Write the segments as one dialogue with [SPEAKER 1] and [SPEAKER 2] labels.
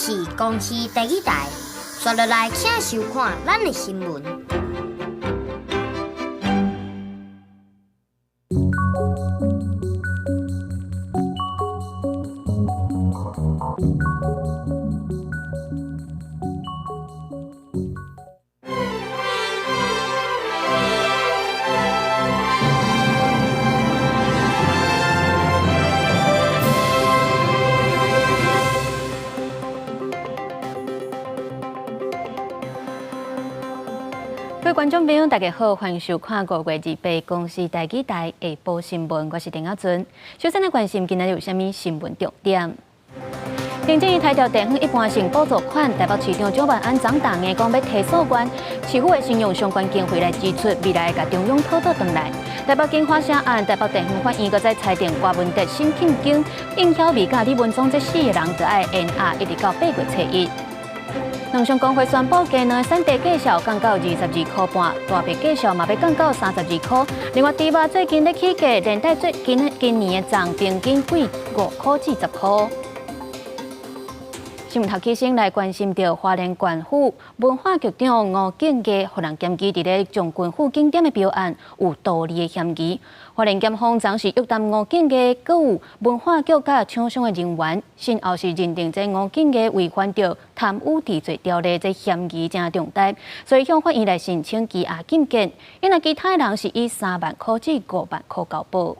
[SPEAKER 1] 是公視第一台，刷落來請收看咱的新聞。
[SPEAKER 2] 各位觀眾朋友，大家好，歡迎收看5月28公視台語台下晡新聞，我是陳亞尊。首先來關心今仔日有啥物新聞重點？行政院裁掉地方一般性補助款，台北市長蔣萬安昨當硬講欲提訴願，市府會先用相關經費來支出，未來共中央討倒轉來。台北警花車案，台北地方法院閣再裁定郭文哲、沈慶京、應曉薇佮李文忠這四个人，著愛延押一直到8月初1。農商工會宣布，雞卵產地價數降到22.5塊，大白價數嘛欲降到32塊。另外，豬肉最近咧起價，連帶最近今年的總平均貴5塊至10塊。新聞頭起先來關心著花蓮縣府文化局長吳敬義，予人檢舉佇咧將軍府景點的標案有圖利的嫌疑。花蓮檢方昨是約談吳敬義，閣有文化局佮廠商的人員，審後是認定這吳敬義違反著貪污治罪條例，這嫌疑誠重大，所以向法院來申請羈押禁見。因為其他人是以3萬塊至5萬塊交保。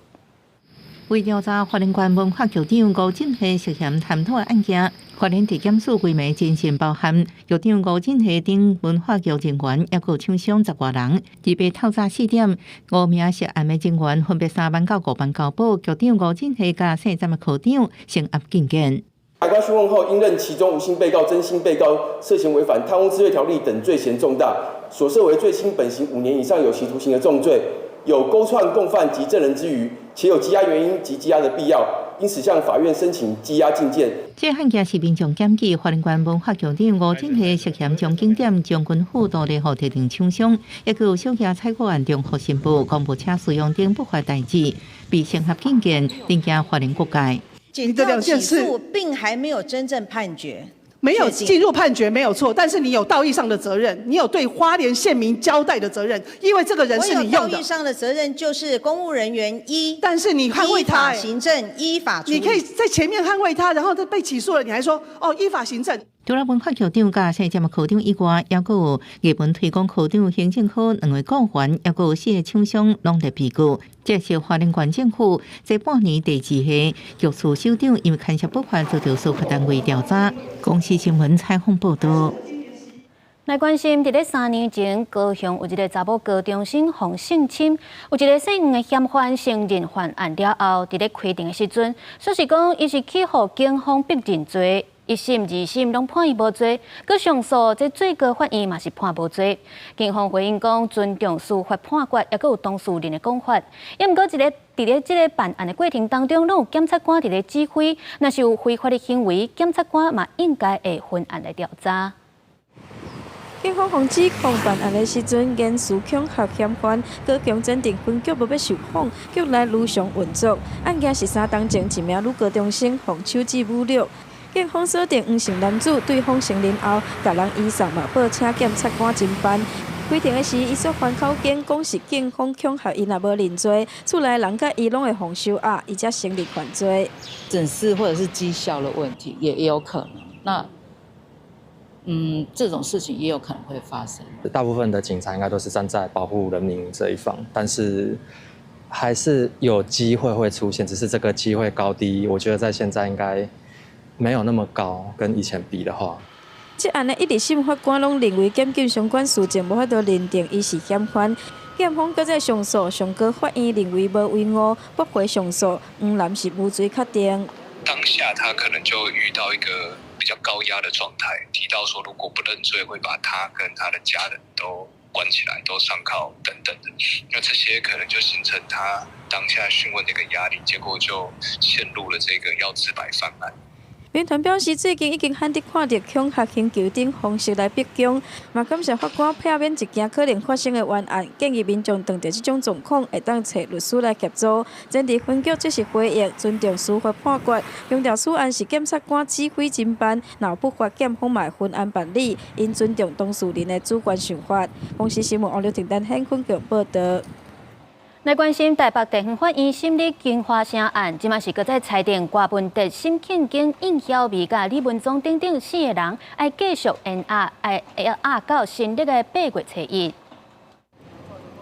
[SPEAKER 3] 為調查花蓮縣文化局長吳振夏涉嫌貪貪的案件，花蓮地檢署規暝精神包含局長吳振夏等文化局人員，抑閣有廠商十外人。佇白透早4點，五名涉案的人員分別3萬到5萬交保，局長吳振夏佮姓詹的科長聲押禁見。
[SPEAKER 4] 法官訊問後，應認其中吳姓被告、曾姓被告涉嫌違反貪污治罪條例等罪嫌重大，所涉為最輕本刑5年以上有期徒刑的重罪，有勾串共犯及證人之虞，且有羈押原因及羈押的必要，因此向法院申請羈押禁見。
[SPEAKER 3] 這案件是民眾檢舉，花蓮縣文化局長吳振夏涉嫌將景點將軍府圖利予特定廠商，抑閣有小額採購案重複申報、公務車使用等不法代誌，被聲押禁見，震驚花蓮各界。
[SPEAKER 5] 檢調起訴並還沒有真正判決。
[SPEAKER 6] 沒有進入判決沒有錯，但是你有道義上的責任，你有對花蓮縣民交代的責任，因為這個人是你用的。
[SPEAKER 5] 我有道義上的責任，就是公務人員一，
[SPEAKER 6] 但是你捍衛他，
[SPEAKER 5] 依法行政，依法處理。
[SPEAKER 6] 你可以在前面捍衛他，然後他被起訴了，你還說哦依法行政。
[SPEAKER 3] 除了文化局長佮姓詹的科長以外，抑閣有藝文推廣科長、行政科兩位僱員，抑閣有四个廠商攏佇被告。這是花蓮縣政府這半年第二個局處首長因為牽涉不法遭到司法單位調查。公視新聞採訪報導。
[SPEAKER 2] 來關心，佇咧3年前，高雄有一个查某高中生予性侵，有一个姓黃的嫌犯承認犯案了後，佇咧開庭的時陣，說是講伊是去予警方逼認罪。一審、二審攏判伊無罪，閣上訴，這最高法院嘛是判無罪。警方回應講尊重司法判決，抑閣有當事人的講法。抑毋過，一個佇咧這個辦案的過程當中，攏有檢察官佇咧指揮，若是有非法的行為，檢察官嘛應該會分案來調查。
[SPEAKER 7] 警方予指控辦案的時陣，言辭恐嚇嫌犯，高雄真定分局無欲受訪，局內如常運作。案件是3冬前，一名女高中生予手指侮辱。警方鎖定黃姓男子，對方承認後，共人移送嘛報請檢察官偵辦。開庭的時，伊煞還口供，講是警方恐嚇伊，若無認罪，厝內人佮伊攏會予收押，伊才承認犯罪。
[SPEAKER 8] 整飾或者是績效的問題，也有可能。那，這種事情也有可能會發生。
[SPEAKER 9] 大部分的警察應該都是站在保護人民這一方，但是還是有機會會出現，只是這個機會高低，我覺得在現在應該沒有那麼高，跟以前比的話。
[SPEAKER 7] 這案的一二審法官攏認為檢警相關事證無法度認定伊是嫌犯，檢方閣再上訴，上高法院認為無違誤，駁回上訴，黃男是無罪確定。
[SPEAKER 10] 當下他可能就遇到一個比較高壓的狀態，提到說如果不認罪，會把他跟他的家人都關起來，都上銬等等的。那這些可能就形成他當下訊問的一個壓力，結果就陷入了這個要自白犯案。
[SPEAKER 7] 民團表示，最近已經罕得看著恐嚇刑求等方式來逼供，嘛感謝法官避免一件可能發生的冤案，建議民眾碰著這種狀況，會當揣律師來協助。偵治分局則是回應尊重司法判決，強調此案是檢察官指揮偵辦，若有不法，檢方嘛會分案辦理，應尊重當事人的主觀想法。公視新聞王劉婷丹現分局報道。
[SPEAKER 2] 來關心台北地方法院審理京華城案，這馬是閣再裁定柯文哲、沈慶京、應曉薇佮李文忠等等四个人，愛繼續延押，愛押到新曆的8月初1。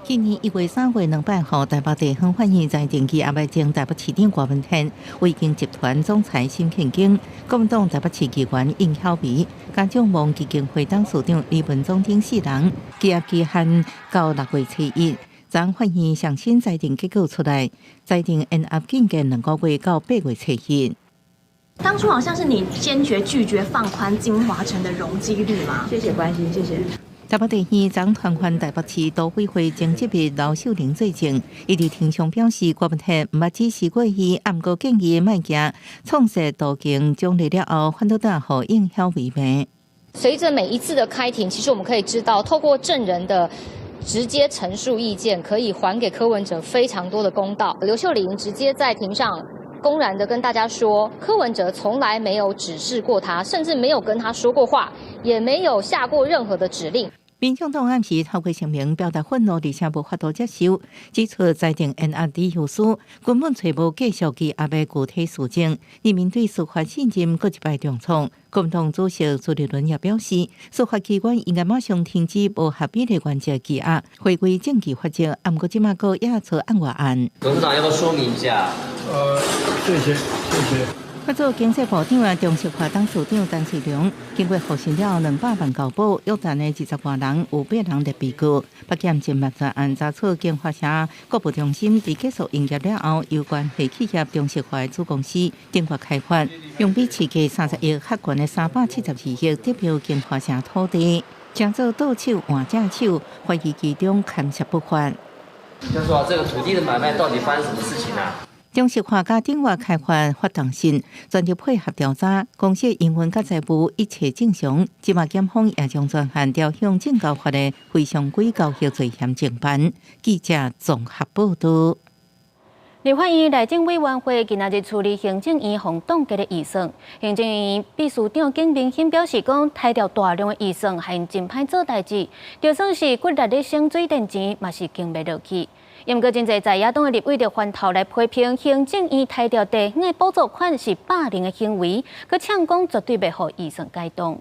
[SPEAKER 3] 去年1月3月200號，台北地方法院裁定羈押的前台北市長柯文哲、維京集團總裁沈慶京、國民黨台北市議員應曉薇、家長望基金會董事長李文忠等四人，羈押期限到6月初1。昨法院上新裁定結果出來，裁定延押禁見2個月到8月初1。
[SPEAKER 11] 當初好像是你堅決拒絕放寬京華城的容積率嘛？
[SPEAKER 12] 謝謝關心，謝謝。
[SPEAKER 3] 台北地院昨傳喚台北市都委會前執秘劉秀玲作證，伊佇庭上表示，柯文哲毋捌指示過伊，毋過建議莫行創設都更獎勵了後，反倒轉予應曉薇罵。
[SPEAKER 13] 隨着每一次的開庭，其實我們可以知道，透過證人的直接陳述意見，可以還給柯文哲非常多的公道。劉秀玲直接在庭上公然的跟大家說，柯文哲從來沒有指示過他，甚至沒有跟他說過話，也沒有下過任何的指令。
[SPEAKER 3] 民眾黨暗時透過聲明表達憤怒，而且無法度接受，指出裁定延押理由書根本揣無繼續羈押的具體事證，人民對司法信任閣一擺重創。國民黨主席朱立倫也表示，司法機關應該馬上停止無合理的原則羈押，回歸證據法則。毋過這馬閣惹出案外案。
[SPEAKER 14] 董事長要不要說明一下？
[SPEAKER 15] 謝謝，謝謝。
[SPEAKER 3] 法做經濟部長啊，中石化董事長陳翠龍，經過複審了200萬交保，約談的20外人有八人列被告。北檢偵辦專案查處京華城購物中心佇結束營業了後，由關係企業中石化的子公司鼎越開發，用比市價30億較懸的372億得標京華城土地，將做倒手換正手，懷疑其中牽涉不法。
[SPEAKER 14] 就說這個土地的買賣到底發生什麼事情啊？
[SPEAKER 3] 中石化佮鼎越開發發動信，全力配合調查，公司營運佮財務一切正常。這馬檢方也將專案調向證交法的非常規交易罪嫌偵辦。記者綜合報道。
[SPEAKER 2] 立法院內政委員會今仔日處理行政院予凍結的預算，行政院秘書長景明鑫表示講，刣掉大量的預算，予𪜶真歹做代誌，就算是骨力咧省水電錢，嘛是經袂落去。毋過真濟在野黨的立委就翻頭來批評行政院刣掉地方的補助款是霸凌的行為，閣嗆講絕對袂予預算解凍。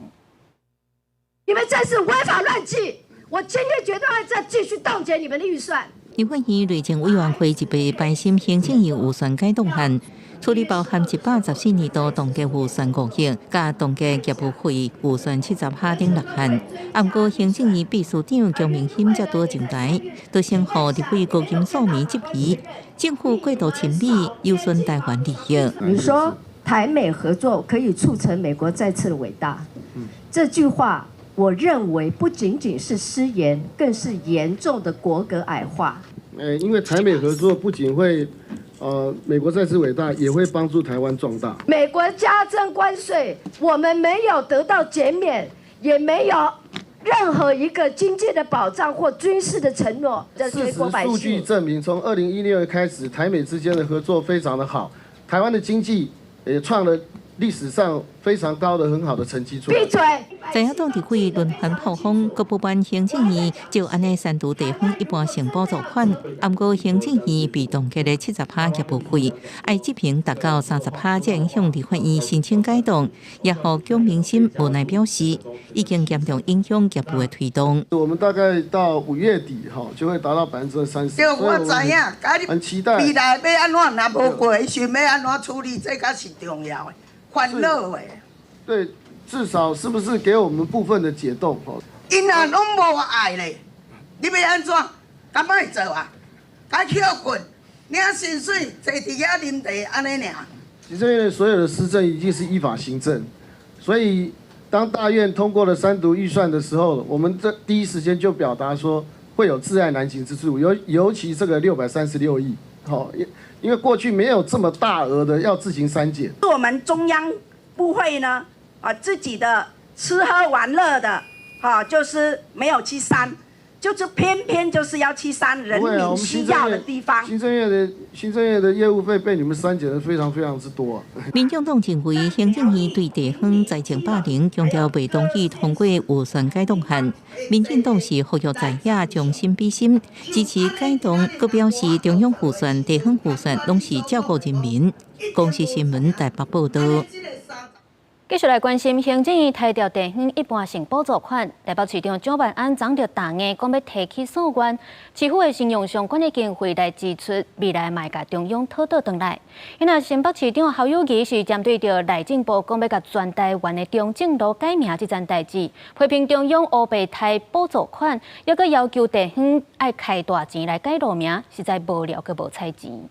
[SPEAKER 16] 你們這是違法亂紀，我今天絕對會再繼續凍結你們的預算。
[SPEAKER 3] 立法院內政委員會一遍排審行政院預算解凍案，處理包含114年度凍結預算5億，佮凍結業務費預算70哈等六項。毋過行政院秘書長姜明鑫才拄上台，就先予立委高金素梅質疑政府過度親美，有損台灣利益。
[SPEAKER 16] 你說台美合作可以促成美國再次的偉大，這句話我認為不僅僅是失言，更是嚴重的國格矮化。
[SPEAKER 15] 因為台美合作不僅會，美國再次偉大，也會幫助台灣壯大。
[SPEAKER 16] 美國加徵關稅，我們沒有得到減免，也沒有任何一個經濟的保障或軍事的承諾。
[SPEAKER 15] 事實數據證明，從2016年開始，台美之間的合作非常的好，台灣的經濟也創了歷史上非常高的很好的成績出來。
[SPEAKER 16] 閉嘴！
[SPEAKER 3] 在野黨立委輪番炮轟，閣不滿行政院就按呢刪除地方一般性補助款，毋過行政院被凍結的70趴業務費，愛執行達到30趴，才會向立法院申請解凍，也予姜明鑫無奈表示，已經嚴重影響業務的推動。
[SPEAKER 15] 我們大概到5月底哈，就會達到30%。
[SPEAKER 17] 對，我知影，
[SPEAKER 15] 很期待。
[SPEAKER 17] 未來欲按怎，若無過時，欲按怎處理，這才是重要的，煩惱的。
[SPEAKER 15] 對，至少是不是給我們部分的解凍？吼，𪜶
[SPEAKER 17] 若攏無愛咧，你欲按怎？敢會做啊？該歇睏，領薪水，坐佇遐啉茶，按呢爾。
[SPEAKER 15] 行政院所有的施政一定是依法行政，所以當大院通過了三讀預算的時候，我們這第一時間就表達說會有窒礙難行之處，尤其這個636億，好，因為過去沒有這麼大額的要自行刪減。
[SPEAKER 17] 我們中央不會呢啊自己的吃喝玩樂的，啊，就是沒有去刪。就是偏偏就是要去刪人民需要的地方。
[SPEAKER 15] 行政院的業務費被你們刪減得非常非常之多啊。
[SPEAKER 3] 民眾黨認為行政院對地方財政霸凌，強調袂同意通過預算改動案。民進黨是呼籲在野將心比心，支持改動，閣表示中央預算、地方預算攏是照顧人民。公視新聞台北報道。
[SPEAKER 2] 繼續來關心行政院裁掉地方一般性補助款，台北市長蔣萬安昨著答應講欲提起訴願，市府會先用相關的經費來支出，未來嘛會共中央討倒轉來。那新北市長侯友宜是針對著內政部講欲共全台灣的中正路改名這件代誌，批評中央烏白刣補助款，猶閣要求地方愛開大錢來改路名，實在無聊閣無彩錢。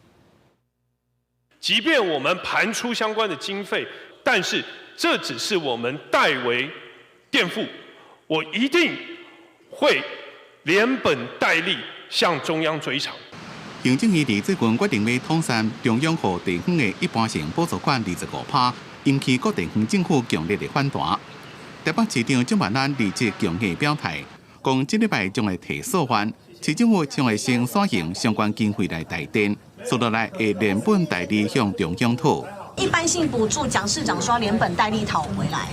[SPEAKER 12] 即便我們盤出相關的經費，但是這只是我們代為墊付，我一定會連本帶利向中央追償。
[SPEAKER 18] 行政院佇最近決定欲統刪中央予地方的一般性補助款25%，引起各地方政府強烈的反彈。台北市長蔣萬安立即強硬表態，講這禮拜將會提訴願，市政府將會先使用相關經費來代墊，紲落來會連本帶利向中央討。
[SPEAKER 19] 一般性補助，蔣市長說連本帶利討回來，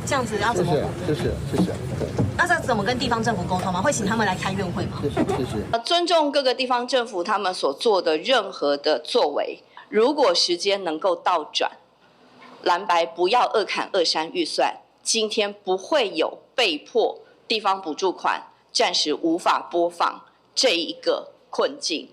[SPEAKER 19] 這樣子要怎麼？
[SPEAKER 15] 謝謝，謝謝。
[SPEAKER 19] 那這怎麼跟地方政府溝通嗎？會請他們來開院會嗎？
[SPEAKER 15] 謝謝，謝謝。
[SPEAKER 20] 尊重各個地方政府他們所做的任何的作為，如果時間能夠倒轉，藍白不要二砍二刪預算，今天不會有被迫地方補助款暫時無法撥放這一個困境。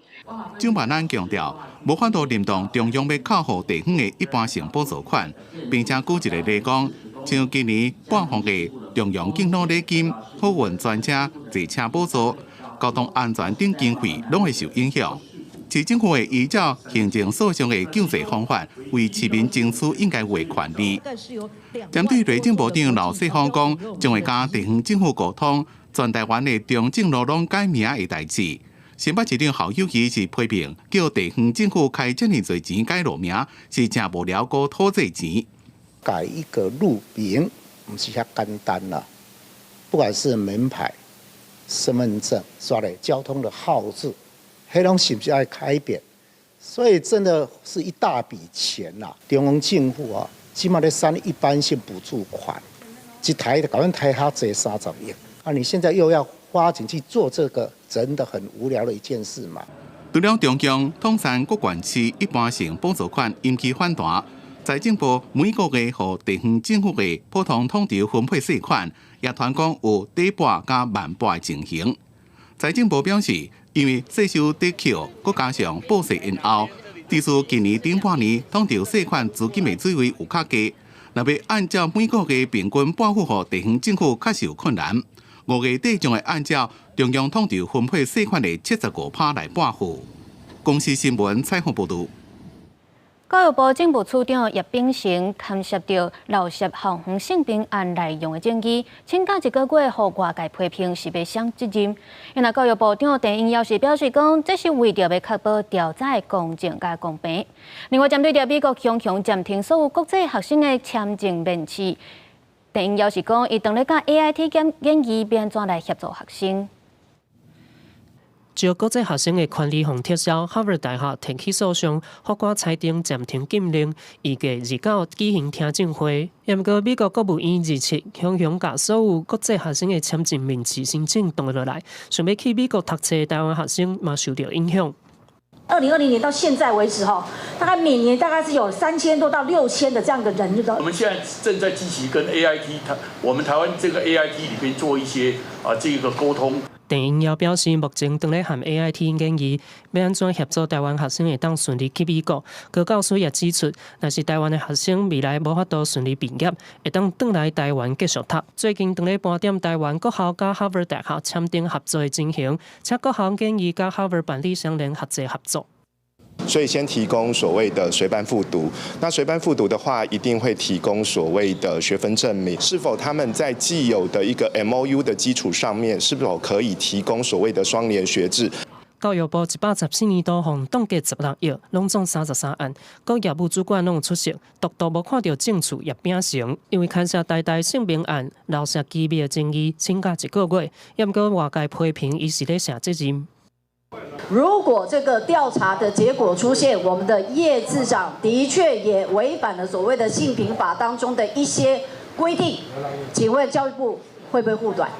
[SPEAKER 18] 蔣萬安強調，無法度認同中央欲扣予地方的一般性補助款，並且舉一個例講，像今年撥予的重陽敬老禮金、好運專車坐車補助、交通安全等經費，攏會受影響。市政府會依照行政訴訟的救濟方法，為市民爭取應該有的權利。針對內政部長劉世芳講，將會佮地方政府溝通，全台灣的中正路攏改名的代誌。新北市長侯友宜是批評，叫地方政府開這麼濟錢改路名，是誠無聊閣討債錢。
[SPEAKER 21] 改一個路名，毋是遐簡單啦。不管是門牌、身份證，煞咧交通的號誌，彼攏是毋是愛改變？所以真的是一大筆錢啦。中央政府啊，這馬咧刪一般性補助款，一刣就共阮刣較濟30億。啊，你現在又要花錢去做這個，真的很無聊的一件事嘛。
[SPEAKER 18] 除了中央統刪各縣市一般性補助款引起反彈，財政部每個月予地方政府的普通統籌分配稅款，也傳講有短撥佮慢撥的情形。財政部表示，因為稅收抵扣，閣加上報稅延後，致使今年頂半年統籌稅款資金的水位有較低。若欲按照每個月平均撥付予地方政府，較有困難。5月底將會按照中央統籌分配稅款的75%來撥付。公視新聞採訪報導。
[SPEAKER 2] 教育部政務處長葉秉成牽涉著漏洩校園性平案內容的證據，請假一個月，予外界批評是欲搧責任。因為教育部長鄧英耀是表示講，這是為著欲確保調查的公正佮公平。另外，針對著美國強強暫停所有國際學生的簽證面試，鄧英耀是講，伊當咧佮 AIT 研議欲按怎來協助學生。
[SPEAKER 22] 就國際學生的權利予撤銷，哈佛大學提起訴訟，法官裁定暫停禁令，預計29舉行聽證會。毋過美國國務院27強強共所有國際學生的簽證面試申請擋落來，想欲去美國讀冊的台灣學生嘛受著影響。
[SPEAKER 23] 2020年到現在為止，哈，大概每年大概是有3000多到6000的這樣的人。
[SPEAKER 24] 我們現在正在積極跟 AIT 台，我們台灣這個 AIT 裡邊做一些啊這個溝通。
[SPEAKER 22] 鄧英耀表示，目前正咧和 AIT 研議，欲按怎協助台灣學生會當順利去美國。高教師也指出，若是台灣的學生未來無法度順利畢業，會當轉來台灣繼續讀。最近正咧盤點台灣各校佮哈佛大學簽訂合作的情形，請各校建議佮哈佛辦理相連學際合作。
[SPEAKER 25] 所以先提供所謂的隨班附讀，那隨班附讀的話，一定會提供所謂的學分證明。是否他們在既有的一個 MOU 的基礎上面，是否可以提供所謂的雙聯學制？
[SPEAKER 22] 教育部114年度予凍結16億，攏總33案，各業務主管攏有出席，獨獨無看著正處葉秉成，因為牽涉台大性平案，留下機密的爭議，請假一個月，也毋過外界批評伊是咧卸責任。
[SPEAKER 23] 如果這個調查的結果出現，我們的葉次長的確也違反了所謂的性平法當中的一些規定，請問教育部會不會護短？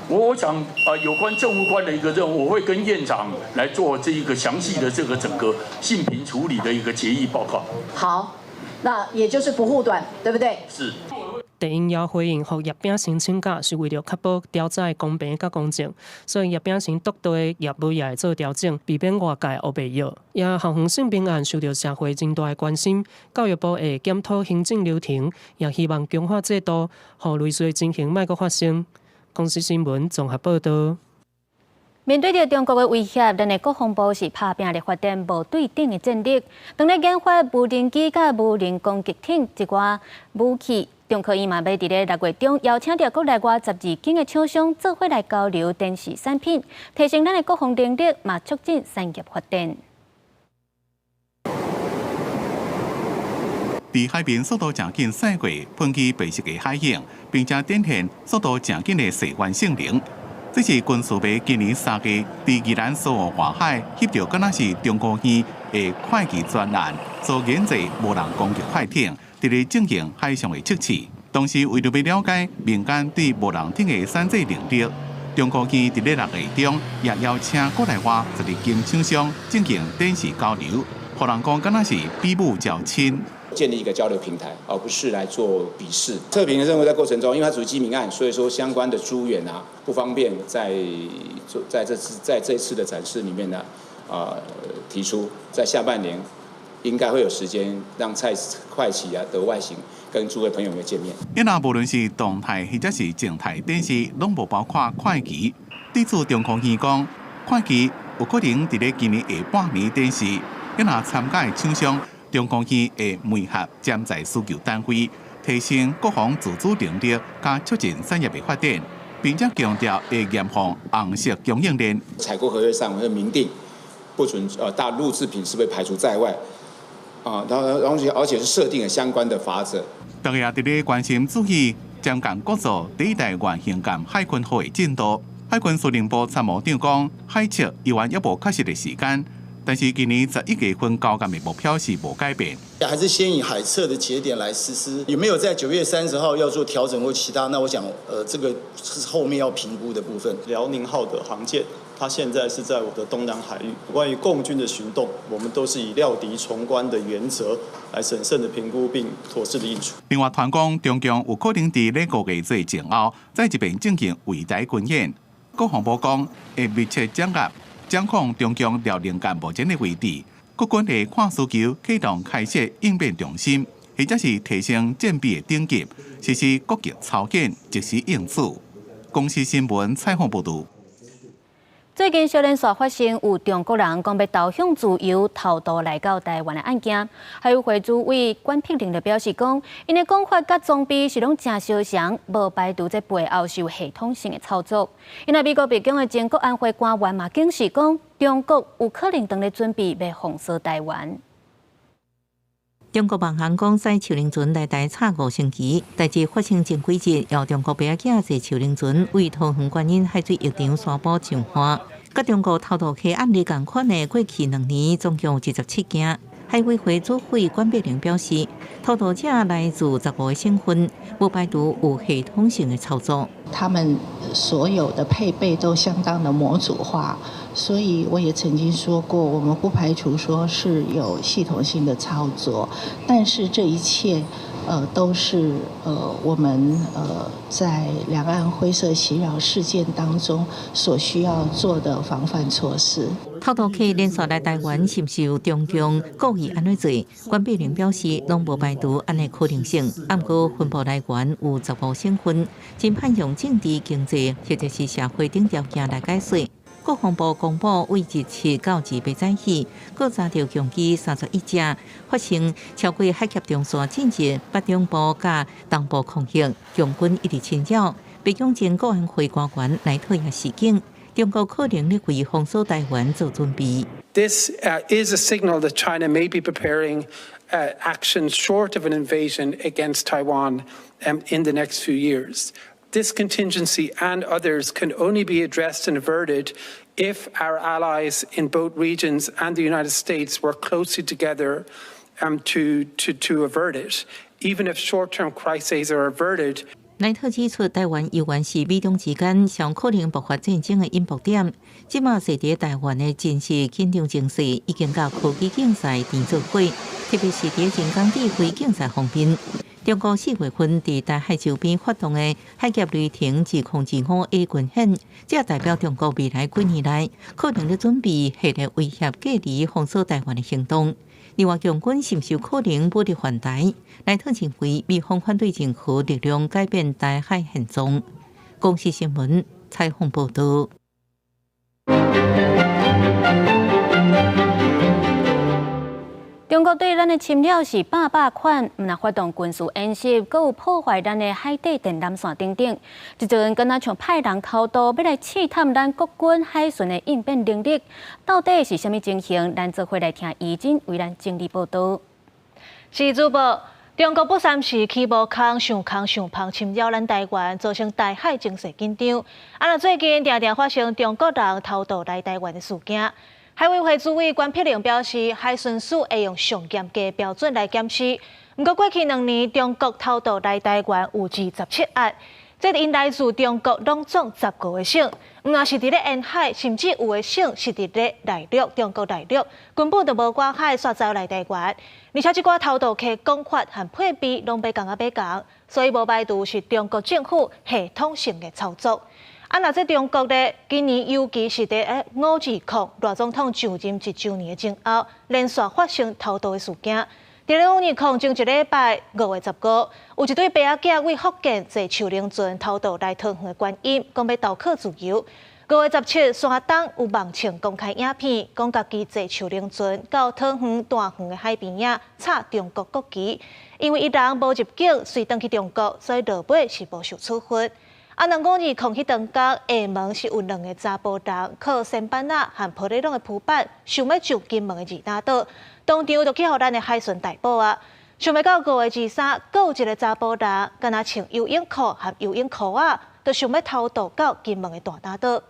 [SPEAKER 24] 我想啊，有關政務官的一個任務，我會跟院長來做這一個詳細的這個整個性平處理的一個決議報告。
[SPEAKER 23] 好，那也就是不護短，對不對？
[SPEAKER 24] 是。
[SPEAKER 22] 地英也回應，予葉秉成請假是為著確保調查的公平佮公正，所以葉秉成獨到的業務也會做調整，避免外界烏白藥。也校園性平案受著社會真大的關心，教育部會檢討行政流程，也希望強化制度，予類似的情形莫閣發生。公視新聞綜合報導。
[SPEAKER 2] 面對著中國的威脅，咱的國防部是拍拚咧發展無對等的戰力，當咧研發無人機佮無人攻擊艇這寡武器，中科院嘛欲佇咧6月中邀請著國內外12間的廠商做伙來交流展示產品，提升咱的國防能力，嘛促進產業發展。
[SPEAKER 18] 佇海面速度誠緊駛過噴起白色的海湧，並且展現速度誠緊的射彎性能。這是軍事迷今年3月佇宜蘭蘇澳外海翕著，敢若是中科院的快技專案所研製無人攻擊快艇，佇咧進行海上的測試。同時，為著欲了解民間對無人艇的產製能力，中科院佇咧6月中也邀請國內外12間廠商進行展示交流，予人講敢若是比武招親。
[SPEAKER 1] 建立一個交流平台，而不是來做比試。測評的任務在過程中，因為它屬於機敏案，所以說相關的諸元啊不方便在做在這次在這次的展示裡面呢，提出在下半年應該會有時間讓蔡快棋啊的外形跟諸位朋友們見面。
[SPEAKER 18] 因為無論是動態或者是靜態展示，攏無包括快棋。對此，中科院講，快棋有可能佇咧今年下半年展示。因若參加的廠商，中科院會媒合潛在需求單位，提升國防自主能力，佮促進產業的發展，並且強調會嚴防紅色供應鏈。
[SPEAKER 1] 採購合約上會明定，不准大陸製品是被排除在外，啊，然後而且是設定了相關的罰則。
[SPEAKER 18] 大家也佇咧關心注意，蔣江國造第一代原型艦海鯤號的進度。海軍司令部參謀長講，海測猶原猶無確實的時間。但是今年11月份交艦的目標是無改變，
[SPEAKER 4] 還是先以海測的節點來實施，有沒有在9月30號要做調整或其他？那我想，這個是後面要評估的部分。
[SPEAKER 5] 遼寧號的航艦，它現在是在我的東南海域。關於共軍的行動，我們都是以料敵從寬的原則來審慎的評估並妥適的應處。
[SPEAKER 18] 另外，傳講中共有可能佇咧5月底前後再一遍進行圍台軍演。國防部講會密切掌握。掌控中共遼寧艦目前的位置，國軍會看需求啟動開設應變中心，或者是提升戰備的等級，實施國際操演，即時應處。公視新聞採訪報導。
[SPEAKER 2] 最近小連續發生有中國人講欲投向自由偷渡來到台灣的案件，海委會主委管碧玲就表示講，𪜶的講法佮裝備是攏誠相像，無排除這背後是有系統性的操作。因為美國白宮的前國安會官員嘛警示講，中國有可能當咧準備欲封鎖台灣。
[SPEAKER 3] 中國民航公司虬羚船來台插5星期，代誌發生前幾日，由中國白仔囝坐虬羚船為桃園觀音海水浴場沙埔上岸，佮中國偷渡客案例仝款的過去2年，總共有27件。海委會主委管碧玲表示，偷渡者來自15個省份，無排除有系統性的操作。
[SPEAKER 6] 他們所有的配備都相當的模組化，所以我也曾經說過，我們不排除說是有系統性的操作，但是這一切，都是我們在兩岸灰色襲擾事件當中所需要做的防範措施。
[SPEAKER 3] 偷渡客連續來台灣，是毋是有中共故意按呢做？管碧玲表示，攏無排除按呢可能性。毋過分布來源有15省份，真盼用政治、經濟或者是社會等條件來解釋。國防部公布，為日7到28早起，閣查著共機31架，發生超過海峽中線進入北中部佮東部空域，共軍一直侵擾。白宮前國安會官員萊特也示警，中國可能咧為封鎖台灣做準備。
[SPEAKER 7] This is a signal that China may be preparing actions short of an invasion against Taiwan in the next few years. This contingency and others can only be addressed and averted if our allies in both regions and the United States work closely together to avert it. Even if short-term crises are averted,
[SPEAKER 3] 萊特指出，台灣猶原是美中之間上可能爆發戰爭的引爆點。這馬踅佇台灣的軍事緊張情勢已經佮科技競賽連做伙，特別是佇人工智慧競賽方面。中國4月份佇台海周邊發動的海峽雷霆2025A 軍演，這代表中國未來幾年內可能咧準備核的威脅隔離封鎖台灣的行動。另外，共軍是毋是有可能武力犯台？萊特認為，美方反對任何力量改變台海現狀。公視新聞採訪報道。
[SPEAKER 2] 中國對咱的侵略是百百款，毋但發動軍事演習，閣有破壞咱的海底電纜線等等。這陣敢若像派人偷渡，欲來試探咱國軍海巡的應變能力，到底是啥物情形？咱做伙來聽怡珍為咱整理報道。
[SPEAKER 8] 是主播，中國不三時起無空，想空想芳侵擾咱台灣，造成台海情勢緊張。啊，若最近定定發生中國人偷渡來台灣的事件。海委會主委關碧玲表示，海巡署會用上嚴格標準來檢視。毋過過去兩年，中國偷渡來台灣有27案，這𪜶來自中國攏總10個省，毋但是佇咧沿海，甚至有的省是佇咧內陸，中國內陸根本就無過海，煞走來台灣。而且這寡偷渡客講法和配備攏欲仝仔欲仝，所以無排除是中國政府系統性的操作。啊！若這中國咧，今年尤其是佇520賴總統就任1週年的前後，連續發生偷渡的事件。佇咧520前一禮拜5月15，有一對爸仔囝為福建坐樹奶船偷渡來桃園的觀音，講欲投靠自由。5月17，山東有網傳公開影片，講家己坐樹奶船到桃園大園的海邊仔插中國國旗，因為伊人無入境，隨轉去中國，所以落尾是無受處分。啊，520彼當工，廈門是有兩個查埔人，靠舢板仔和玻璃籠的浮板，想欲上金門的二打島，當場就去予咱的海巡逮捕啊！想袂到5月23，閣有一個查埔人，敢若穿游泳褲和游泳褲仔，就想欲偷渡到金門的大嶝島。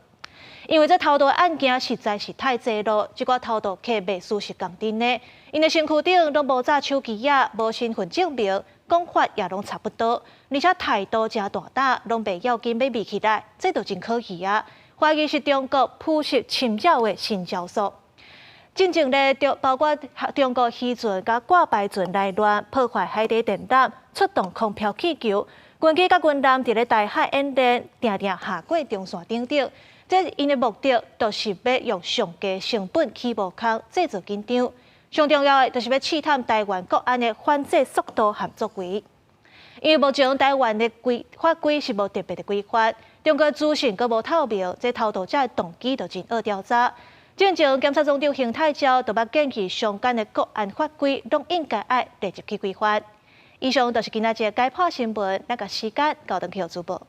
[SPEAKER 8] 因為這偷渡案件實在是太濟咯，這寡偷渡客袂輸是仝陣的，𪜶的身軀頂攏無紮手機仔，無身份證明。講法也攏差不多，而且態度誠大膽，攏袂要緊欲藏起來，這就真可疑啊！懷疑是中國鋪設侵擾的新招數。進前咧，包括中國漁船佮掛牌船來亂破壞海底電纜，出動空飄氣球，軍機佮軍艦佇咧台海演練，定定下過中線等等。這𪜶的目的，就是欲用上低成本起無空，製造緊張。上重要的就是欲試探台灣國安的反制速度和作為，因為目前台灣的規法規是無特別的規範，中國資訊閣無透明，這偷渡者的動機就真惡調查。進前檢察總長邢泰昭就捌建議相關的國安法規攏應該愛列入去規範。以上就是今仔日的解破新聞，咱共時間交轉去予主播。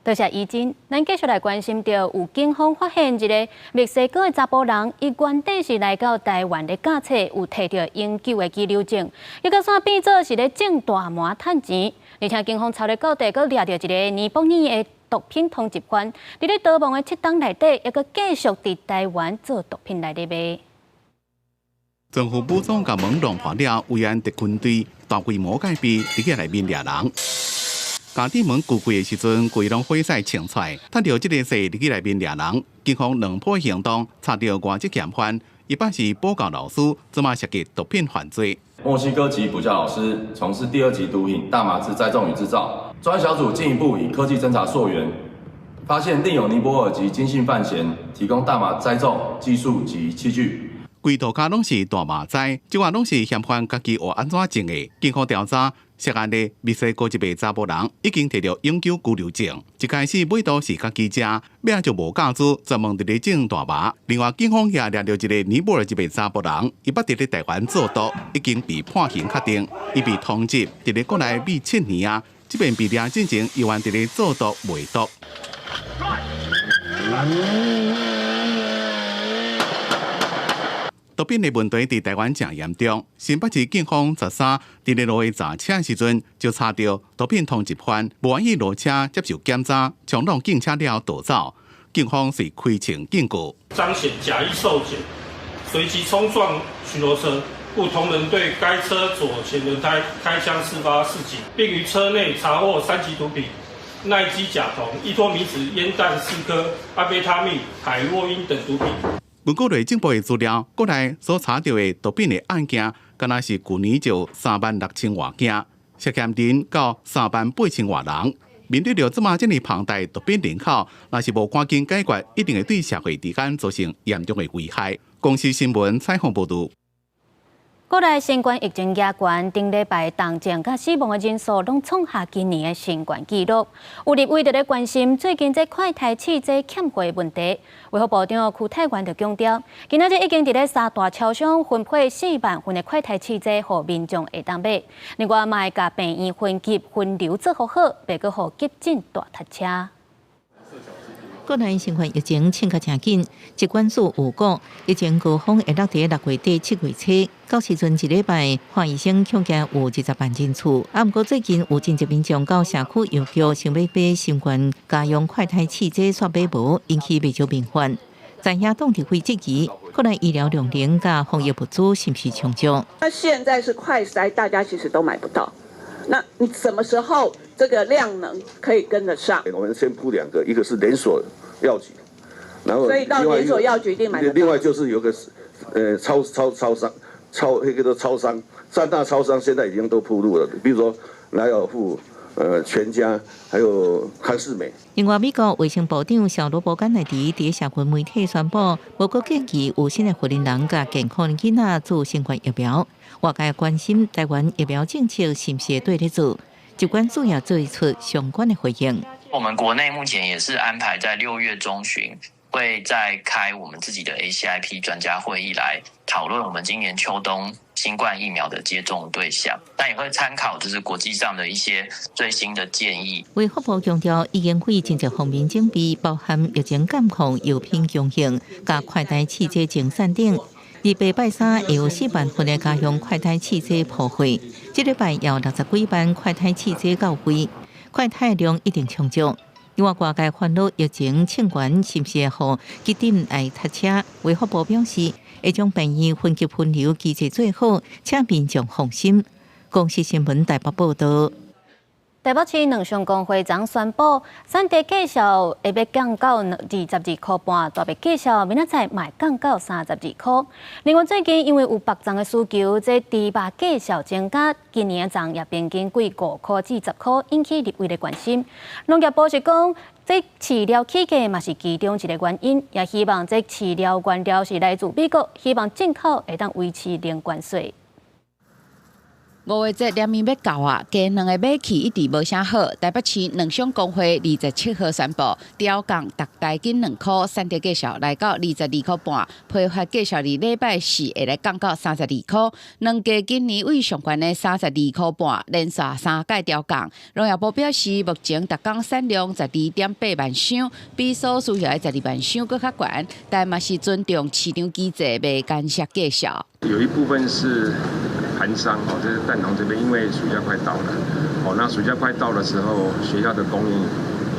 [SPEAKER 2] 多謝怡珍，咱繼續來關心著有警方發現一个墨西哥的查埔人，伊原底是來到台灣咧駕冊，有提著永久的居留證，伊閣煞變做是咧種大麻趁錢，而且警方查咧到底，閣掠著一个尼泊爾的毒品通緝犯，佇咧逃亡的7冬內底，猶閣繼續佇台灣做毒品來咧賣。
[SPEAKER 18] 政府武裝共門弄破了，維安特勤隊大規模戒備，佇個內面掠人。家己門關開的時陣，規攏火勢衝出來，趁著這个勢入去內面掠人。警方兩波行動，查著外籍嫌犯，一般是補教老師，這馬涉及毒品犯罪。
[SPEAKER 9] 墨西哥籍補教老師從事第二級毒品大麻之栽種與製造。專案小組進一步以科技偵查溯源，發現另有尼泊爾籍金姓犯嫌提供大麻栽種技術及器具。
[SPEAKER 18] 規塗跤攏是大麻栽，這寡攏是嫌犯家己學按怎種的。警方調查，涉案的墨西哥籍的查埔人已經提著永久居留證。一開始買毒是家己食，尾仔就無教主專門佇咧種大麻。另外，警方也掠著一个尼泊爾籍的查埔人，伊捌佇咧台灣做毒，已經被判刑確定，伊被通緝佇咧國內秘7年啊，這邊被掠進前，猶原佇咧做毒賣毒。毒品的問題佇台灣誠嚴重。新北市警方13佇咧路的查車時陣，就查著毒品通緝犯，無願意落車接受檢查，衝撞警車了逃走。警方是開槍警告。
[SPEAKER 12] 彰顯假意受檢，隨即衝撞巡邏車，故同仁對該車左前輪胎開槍四發示警，並於車內查獲三級毒品奈基甲酮、依托咪酯煙彈4顆、安非他命、海洛因等毒品。
[SPEAKER 18] 根據內政部的資料，國內所查著的毒品的案件，敢若是舊年就3萬6千外件，涉嫌人到3萬8千外人。面對著這麼這麼龐大毒品人口，若是無趕緊解決，一定會對社會治安造成嚴重的危害。公視新聞採訪報導。
[SPEAKER 2] 國內新冠疫情嚴峻，頂禮拜重症佮死亡的人數攏創下今年的新懸紀錄。有立委佇咧關心最近這快篩試劑欠貨的問題，衛福部長邱泰源就強調，今仔日已經佇咧三大超商分配4萬份的快篩試劑，予民眾會當買。另外，嘛會共病院分級分流做好好，袂閣予急診大塞車。
[SPEAKER 3] 國內新冠疫情衝甲誠緊，疾管署有講，疫情高峰會落佇6月底、7月初。到時陣一禮拜，看醫生恐驚有20萬人次。啊，毋過最近有真濟民眾到社區藥局想欲買新冠家用快篩試劑，煞買無，引起袂少民憤。在遐董事會質疑，國內醫療量能佮防疫物資是毋是充足？
[SPEAKER 10] 那現在是快篩，大家其實都買不到。那你什麼時候這個量能可以跟得上？
[SPEAKER 11] 我們先鋪兩個，一個是連鎖藥局，然後
[SPEAKER 10] 所以到連鎖藥局一定買得到。
[SPEAKER 11] 另外就是有個超商，那個超商，三大超商現在已經都鋪路了，比如說萊爾富、全家，還有康是美。
[SPEAKER 3] 另外，美國衛生部長小羅伯甘迺迪佇社群媒體宣布，無閣建議有新的婦人人佮健康的囡仔注新冠疫苗。外界關心台灣疫苗政策是毋是會對咧做，疾管署也做出相關的回應。
[SPEAKER 13] 我們國內目前也是安排在6月中旬會再開我們自己的 ACIP 專家會議來討論我們今年秋冬新冠疫苗的接種對象，但也會參考就是國際上的一些最新的建議。
[SPEAKER 3] 衛福部強調，已經為真濟方面準備，包含疫情監控、藥品供應、佮快篩試劑精選等。28拜三會有4萬份的家用快篩試劑鋪貨，這禮拜有60幾萬快篩試劑到位，快篩量一定充足。另外，外界煩惱疫情衝懸是毋是會予急診愛塞車？衛福部表示，會將病院分級分流機制做好，請民眾放心。公視新聞台北報導。
[SPEAKER 2] 台北市卵商公會昨宣布，產地價數會欲降到22.5塊，大麥價數明仔載嘛會降到32塊。另外，最近因為有腹粽的需求，這豬肉價數增加，今年的粽也平均貴5塊至10塊，引起立委的關心。農業部是講，這飼料起價嘛是其中一個原因，也希望這飼料原料是來自美國，希望進口會當維持零關稅。
[SPEAKER 14] 五月節連綿欲到啊，雞卵的買氣一直無啥好。台北市卵商公會27號宣布，調降逐台斤2塊，產地價數來到22.5塊，批發價數佇禮拜四會來降到32塊。卵價今年為上懸的32.5塊，連續3屆調降。農業部表示，目前逐工產量12.8萬箱，比所需要的12萬箱閣較懸，但嘛是尊重市場機制，袂干涉價數。
[SPEAKER 16] 有一部分是盤商哦，就是蛋農這邊，因為暑假快到了，哦，那暑假快到的時候，學校的供應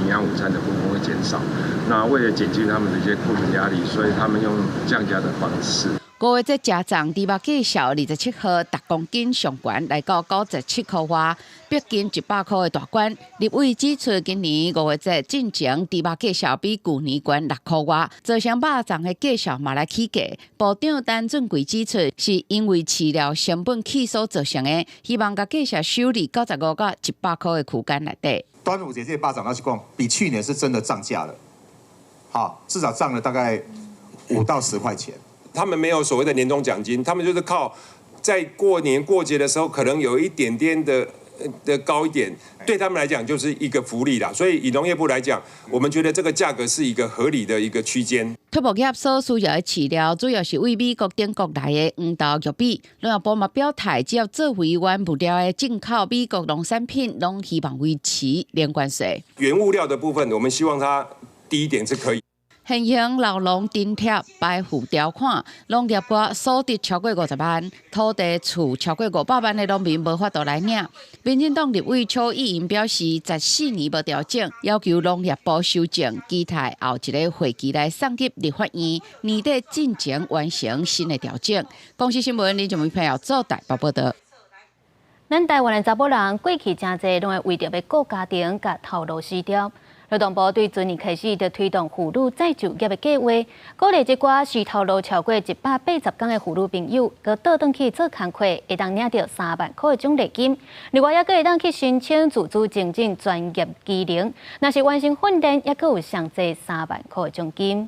[SPEAKER 16] 營養午餐的部分會減少，那為了減輕他們的一些庫存壓力，所以他們用降價的方式。
[SPEAKER 14] 五月節食粽豬肉價數27號，逐公斤上懸來到97塊外，逼近100塊的大關。立委指出，今年五月節進前豬肉價數比舊年懸6塊外，造成肉粽的價數嘛來起價。部長陳俊貴指出，是因為飼料成本起所造成的，希望共價數收佇95到100塊的區間內底。
[SPEAKER 26] 端午節這個肉粽，老實講，比去年是真的漲價了，好，至少漲了大概5到10塊錢。
[SPEAKER 27] 他們沒有所謂的年終獎金，他們就是靠在過年過節的時候，可能有一點點的高一點，對他們來講就是一個福利啦。所以以農業部來講，我們覺得這個價格是一個合理的一個區間。
[SPEAKER 14] 畜牧業所需要的飼料，主要是對美國等國來的黃豆、玉米。農業部嘛表態，只要做為原物料的進口美國農產品，攏希望維持零關稅。
[SPEAKER 27] 原物料的部分，我們希望它低一點是可以。
[SPEAKER 14] 現行勞農津貼排付條款，農業外所得超過50萬，土地厝超過500萬的農民無法度來領。民進黨立委邱意瑩表示，14年無調整，要求農業部修正，期待後一个會期來送入立法院，年底進前完成新的調整。公視新聞林俊偉朋友做台北報道。
[SPEAKER 2] 咱台灣的查某人過去誠濟攏會為著欲顧家庭，共頭路辭掉。勞動部對去年開始就推動婦女再就業的計劃，鼓勵這寡辭頭路超過180工的婦女朋友，閣倒轉去做工課，會當領著3萬箍的獎勵金。另外，猶閣會當去申請自主精進專業技能，若是完成訓練，猶閣有上濟3萬箍的獎金。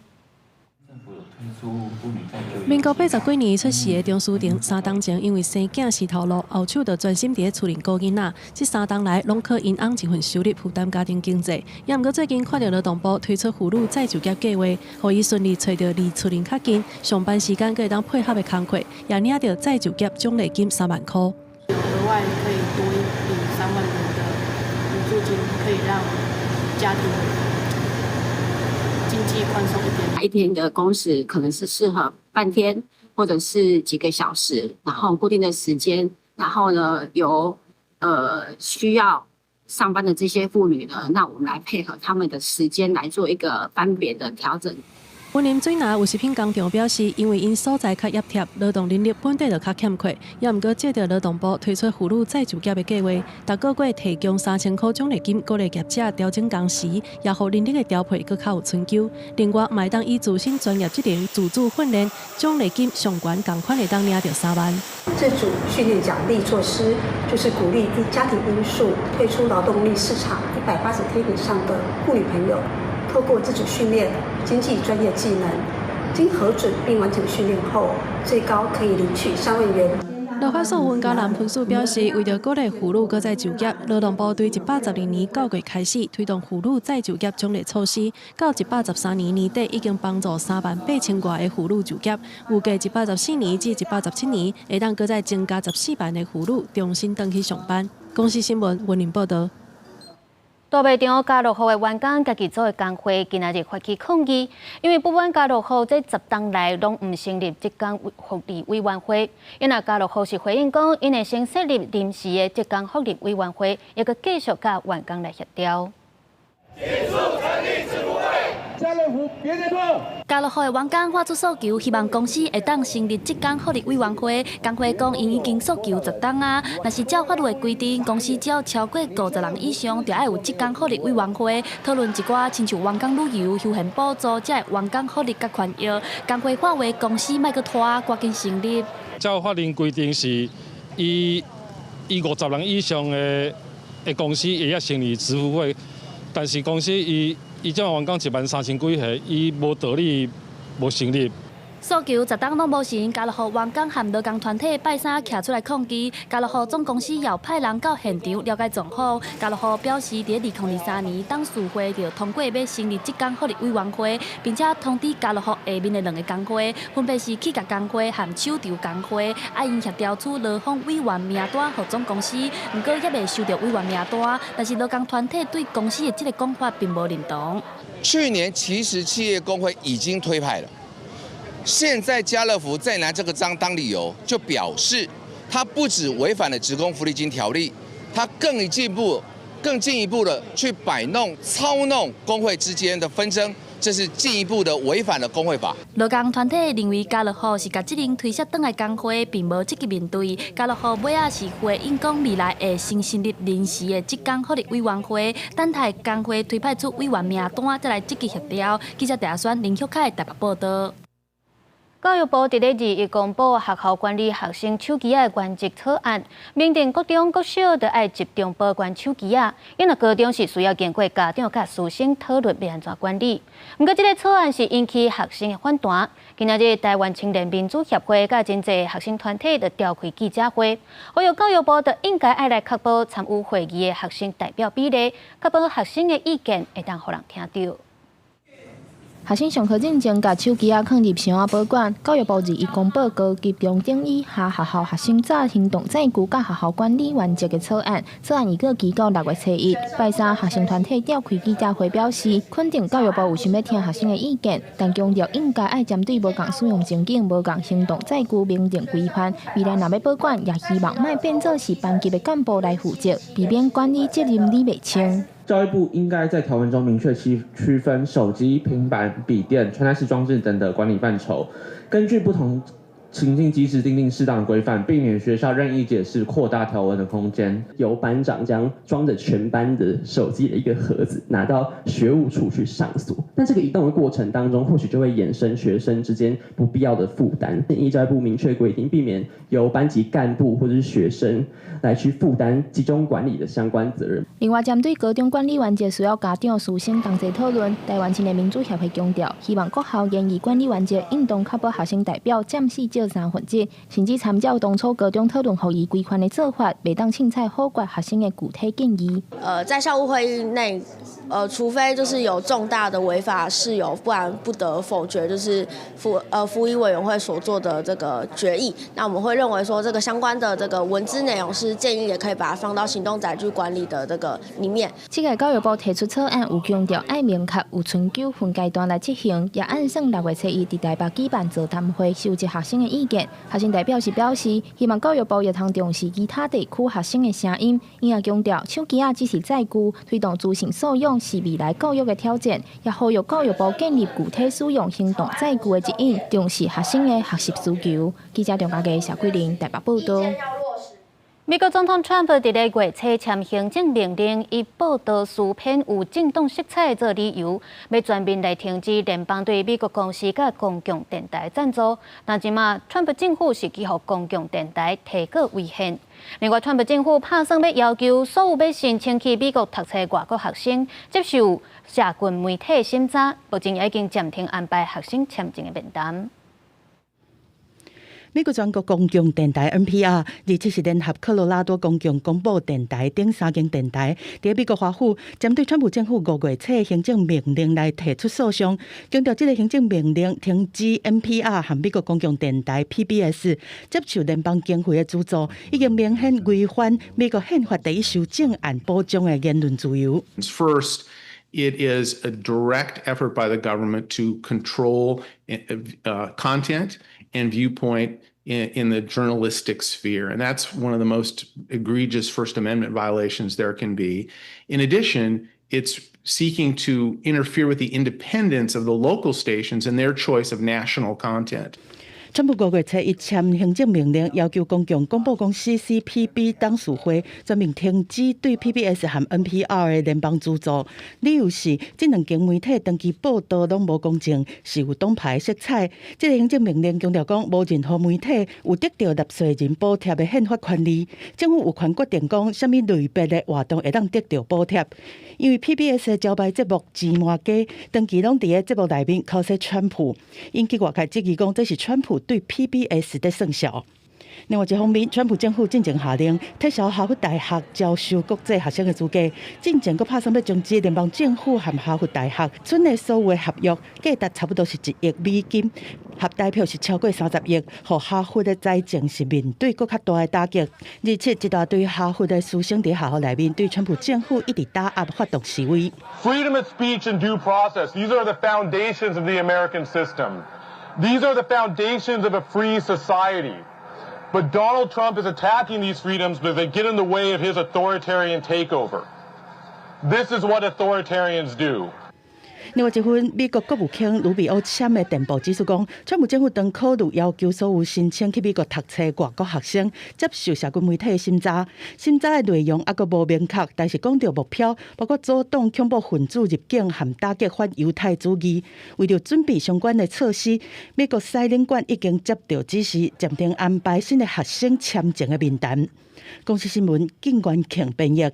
[SPEAKER 22] 民國80幾年出世的張書婷，3冬前因為生囝辭頭路，後手就專心佇咧厝裡顧囡仔。這3冬來，攏靠𪜶翁一份收入負擔家庭經濟。也毋過最近看著勞動部推出婦女再就業計劃，予伊順利揣著離厝裡較近、上班時間閣會當配合的工課，也領著再就業獎勵金3萬箍。
[SPEAKER 15] 額外可以多一筆3萬元的補助金，可以讓家庭經濟寬鬆一點。
[SPEAKER 17] 一天的工時可能是適合半天，或者是幾個小時，然後固定的時間，然後呢由需要上班的這些婦女呢，那我們來配合他們的時間來做一個班別的調整。
[SPEAKER 22] 雲林水林有食品工廠表示，因為𪜶所在較業貼，勞動人力本底就較欠缺，也毋過藉著勞動部推出婦女再就業的計劃，逐個月提供3000箍獎勵金，鼓勵業者調整工時，也予人力的調配閣較有春秋。另外，嘛會當以自身專業技能自主訓練，獎勵金上懸仝款會當領著3萬。
[SPEAKER 19] 自主訓練獎勵措施，就是鼓勵因家庭因素退出勞動力市場180天以上的婦女朋友，透過自主訓練經濟專業技能，經核准並完成訓練後，最高可以領取3萬元。
[SPEAKER 22] 勞發署溫嘉蘭分署表示，為著鼓勵婦女閣再就業，勞動部對112年9月開始推動婦女再就業獎勵措施，到113年年底已經幫助3萬8千外个婦女就業。預計114年至117年，會當閣再增加14萬个婦女重新轉去上班。公視新聞雲林報道。
[SPEAKER 2] 大賣場家樂福的員工家己組的工會今仔日發起抗議，因為不滿家樂福這10冬來攏毋成立職工福利委員會。𪜶若家樂福是回應講，𪜶會先設立臨時的職工福利委員會，猶閣繼續佮員工來協調。
[SPEAKER 20] 結束成立職福會，家樂福別再拖。
[SPEAKER 21] 家樂福的員工發出訴求，希望公司會當成立職工福利委員會。工會講，𪜶已經訴求10冬啊，若是照法律的規定，公司只要超過50人以上，就愛有職工福利委員會討論一寡親像員工旅遊、休閒補助，這的員工福利佮權益。工會喊話公司莫閣拖，趕緊成立。
[SPEAKER 23] 照法令規定是，伊50人以上的公司會曉成立職福會，但是公司伊這員工1萬3千幾個，伊無道理無成立。
[SPEAKER 21] 訴求10冬攏無成，家樂福員工和勞工團體拜三徛出來抗議。家樂福總公司又派人到現場了解狀況。家樂福表示，佇2023年董事會就通過欲成立職工福利委員會，並且通知家樂福下面的兩个工會，分別是企業工會和手稻工會，愛𪜶協調出勞方委員名單予總公司。毋過猶未收著委員名單，但是勞工團體對公司的這个講法並無認同。
[SPEAKER 25] 去年其實企業工會已經推派了。現在家樂福再拿這個章當理由，就表示他不止違反了職工福利金條例，他更進一步的去擺弄、操弄工會之間的紛爭，這是進一步的違反了工會法。
[SPEAKER 21] 勞工團體認為家樂福是共責任推卸轉來工會，並無積極面對。家樂福尾仔是回應講，未來會先成立臨時的職工福利委員會，等待工會推派出委員名單，再來積極協調。記者鄭宣林旭凱台北報道。
[SPEAKER 2] 教育部佇咧21公布學校管理學生手機仔的原則草案，明定國中、國小著愛集中保管手機仔，𪜶若高中是需要經過家長佮師生討論欲按怎管理。毋過，這个草案是引起學生的反彈。今仔日台灣青年民主協會佮真濟學生團體就召開記者會，呼籲教育部就應該愛來確保參與會議的學生代表比例，確保學生的意見會當予人聽著。
[SPEAKER 1] 學生上課進前，共手機仔囥入箱仔保管。教育部21公布高級中等以下學校學生紮行動載具佮學校管理原則的草案，草案預告期到6月初一。拜三，學生團體召開記者會表示，肯定教育部有想欲聽學生的意見，但強調應該愛針對無仝使用情景、無仝行動載具明定規範。未來若欲保管，也希望莫變做是班級的幹部來負責，避免管理責任理袂清。
[SPEAKER 4] 教育部應該在條文中明確區分手機、平板、筆電、穿戴式裝置等的管理範疇，根據不同情境機制訂定適當的規範，避免學校任意解釋擴大條文的空間。
[SPEAKER 5] 由班長將裝着全班的手機的一個盒子拿到學務處去上鎖，但這個移動的過程當中，或許就會衍生學生之間不必要的負擔。建議教育部明確規定，避免由班級幹部或者是學生來去負擔集中管理的相關責任。
[SPEAKER 1] 另外，針對高中管理原則需要家長師生同齊討論。台灣青年民主協會強調，希望國校研議管理原則應當確保學生代表佔四少三分之一，甚至參照當初高中討論予以規範的做法，袂當凊彩否決學生的具體建議。
[SPEAKER 6] 在校務會議內，除非就是有重大的違法事由，不然不得否決，就是輔議委員會所做的這個決議。那我們會認為說，這個相關的這個文字內容是建議，也可以把它放到行動載具管理的這個裡面。
[SPEAKER 1] 這個教育部提出草案，有強調愛明確有春秋分階段來執行，也按算6月初一佇台北舉辦座談會，收集學生的意見。學生代表是表示，希望教育部也通重視其他地區學生的聲音。伊也強調，手機仔只是載具，推動資訊素養是未來教育的挑戰，也呼籲教育部建立具體使用行動載具的指引，重視學生的學習需求。記者張家傑、謝桂玲台北報道。
[SPEAKER 2] 美國總統川普佇咧月初簽行政命令，以報道書篇有政黨色彩做理由，欲全面來停止聯邦對美國公視佮公共電台贊助。但這馬川普政府是去予公共電台提告違憲。另外，川普政府拍算欲要求所有欲申請去美國讀冊外國學生接受社群媒體審查，目前已經暫停安排學生簽證的面談。
[SPEAKER 7] 美國全國公共電台 NPR，27是聯合科羅拉多公共廣播電台等三間電台，佇美國華府針對川普政府5月初行政命令來提出訴訟，強調這个行政命令停止 NPR 和美國公共電台 PBS 接受聯邦經費的資助，已經明顯違反美國憲法第一修正案保障的言論自由。
[SPEAKER 8] First, it is a direct effort by the government to control content and viewpoint in the journalistic sphere. And that's one of the most egregious First Amendment violations there can be. In addition, it's seeking to interfere with the independence of the local stations and their choice of national content.
[SPEAKER 7] 川普5月初一簽行政命令，要求公共廣播公司 CPB 董事會全面停止對 PBS 和 NPR 的聯邦資助，理由是這兩間媒體長期報道攏無公正，是有黨派色彩。這个行政命令強調講，無任何媒體有得著納稅人補貼的憲法權利，政府有權決定講啥物類別的活動會當得著補貼。因為 PBS 的招牌節目《芝麻街》長期攏佇咧節目內面口說川普，引起外界質疑講這是川普對 PBS 的算數。另外一方面，川普政府進前下令撤銷哈佛大學招收國際學生的資格，進前閣拍算欲終止聯邦政府和哈佛大學簽的所有的合約，價值差不多是1億美金，合台票是超過30億，予哈佛的財政是面對閣較大的打擊。27一大堆哈佛的師生佇學校內面對川普政府一直打壓發動示威。
[SPEAKER 24] Freedom of speech and due process, these are the foundations of the American system. These are the foundations of a free society. But Donald Trump is attacking these freedoms because they get in the way of his authoritarian takeover. This is what authoritarians do.
[SPEAKER 7] 另外一份美國國務卿盧比歐簽的電報指出講，川普政府正考慮要求所有申請去美國讀冊外國學生接受社群媒體的審查，審查的內容猶閣無明確，但是講著目標包括阻擋恐怖分子入境和打擊反猶太主義。為著準備相關的措施，美國使領館已經接到指示，暫停安排新的學生簽證的面談。公視新聞，靳元慶編譯。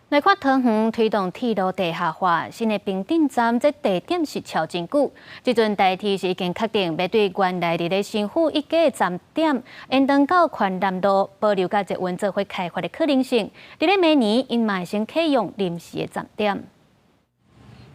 [SPEAKER 2] 來看桃園推動鐵路地下化，新的平鎮站這地點是敲真久。這陣台鐵是已經確定，欲對原來佇咧新府一街站點延長到環南路，保留佮捷運做伙開發的可能性。佇咧明年，𪜶嘛會先啟用臨時的站點。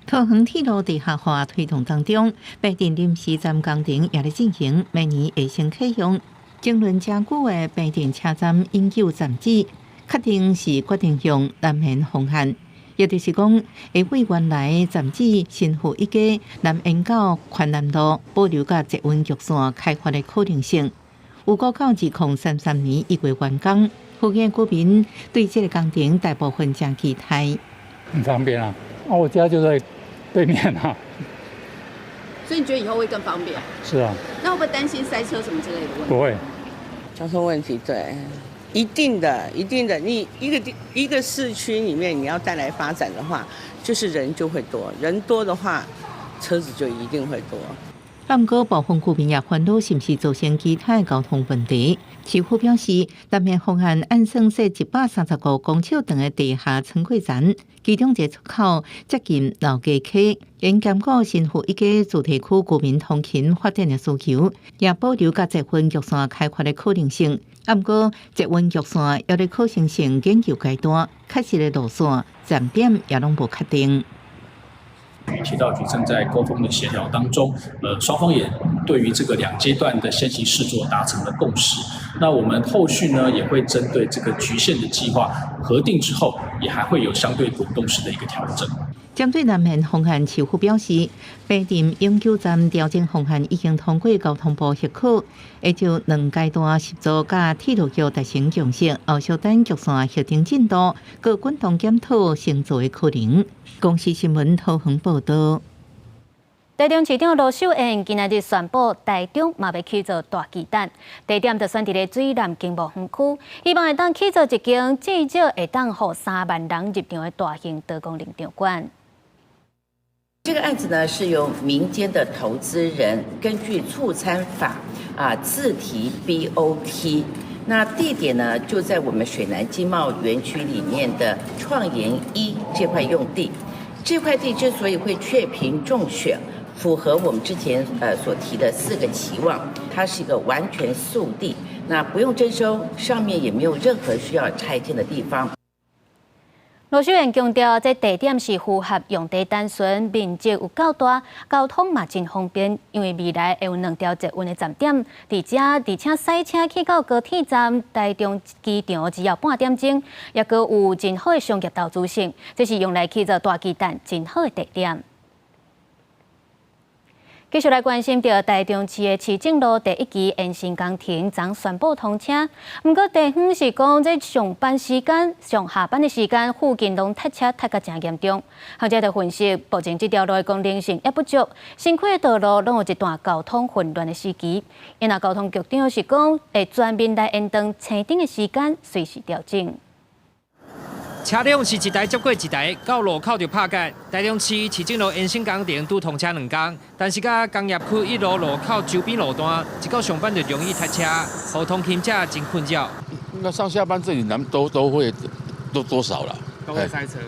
[SPEAKER 3] 桃園鐵路地下化推動當中，白鎮臨時站工程也咧進行，明年會先啟用。爭論誠久的白鎮車站永久站址，確定是決定用南延方案，也就是講，會為原來站址新富一街南延到寬南路，保留佮捷運局線開發的可能性。預估到2033年1月完工。福建居民對這個工程大部分誠期待。
[SPEAKER 9] 很方便啊！啊，我家就在對面啊。
[SPEAKER 10] 所以你覺得以後會更方便？
[SPEAKER 9] 是啊。
[SPEAKER 10] 那會不會擔心塞車什麼之類的問題？
[SPEAKER 9] 不會。
[SPEAKER 11] 交通問題，對，一定的，一定的。你一個地一個市區裡面，你要帶來發展的話，就是人就會多，人多的話，車子就一定會多。
[SPEAKER 3] 毋過部分居民也煩惱，是毋是造成其他交通問題？市府表示，南延方案按算設135公尺長的地下倉庫站，其中一個出口接近老街區，應兼顧新富一街住宅區居民通勤發展的需求，也保留佮捷運局線開發的可能性。毋過，捷運局線猶咧可行性研究階段，確實的路線站點也攏無確定。
[SPEAKER 12] 鐵道局正在溝通的協調當中，雙方也對於這個兩階段的先行試作達成了共識。那我們後續呢，也會針對這個局限的計劃核定之後，也還會有相對滾動式的一個調整。
[SPEAKER 3] 針對南延方案，市府表示，白鎮永久站調整方案已經通過交通部核可，會就兩階段實作佮鐵路局達成共識，後續等局線核定進度，閣滾動檢討成做的可能。公視新聞桃園報道。
[SPEAKER 2] 台中市長盧秀燕今仔日宣布，台中嘛欲起造大巨蛋，地點就選佇咧水湳經貿園區，希望會當起造一間至少會當予3萬人入場的大型多功能場館。
[SPEAKER 13] 這個案子呢，是由民間的投資人根據促參法啊自提 BOT，那地點呢就在我們水湳經貿園區裡面的創研一這塊用地。這塊地之所以會雀屏中選，符合我們之前所提的四個期望，它是一個完全素地，那不用徵收，上面也沒有任何需要拆建的地方。
[SPEAKER 2] 盧秀燕強調，這地點是符合用地單純，面積有夠大，交通嘛真方便。因為未來會有兩條捷運的站點，佇遮，而且駛車去到高鐵站、台中機場只要半點鐘，抑閣有真好的商業投資性，這是用來起造大巨蛋真好的地點。繼續來關心著台中市的市政路第一期延伸工程，昨宣布通車。毋過地方是講，這上班時間、上下班的時間，附近攏塞車塞甲誠嚴重。學者就分析，目前這條路的功能性猶不足，新開的道路攏有一段交通混亂的時期。因為交通局長是講，會全面來延長青燈的時間，隨時調整。
[SPEAKER 18] 車輛是一台接過一台，到路口就拍結。台中市市政路延伸工程拄通車2工，但是佮工業區一路路口周邊路段，一到上班就容易塞車，予通勤者真困擾。
[SPEAKER 28] 那上下班這裡南都會都多少了？
[SPEAKER 18] 都會塞車。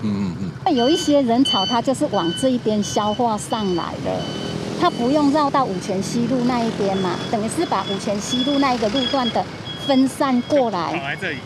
[SPEAKER 29] 有一些人潮，它就是往這一邊消化上來了，它不用繞到五權西路那一邊嘛，等於是把五權西路那一個路段的分散過來，對。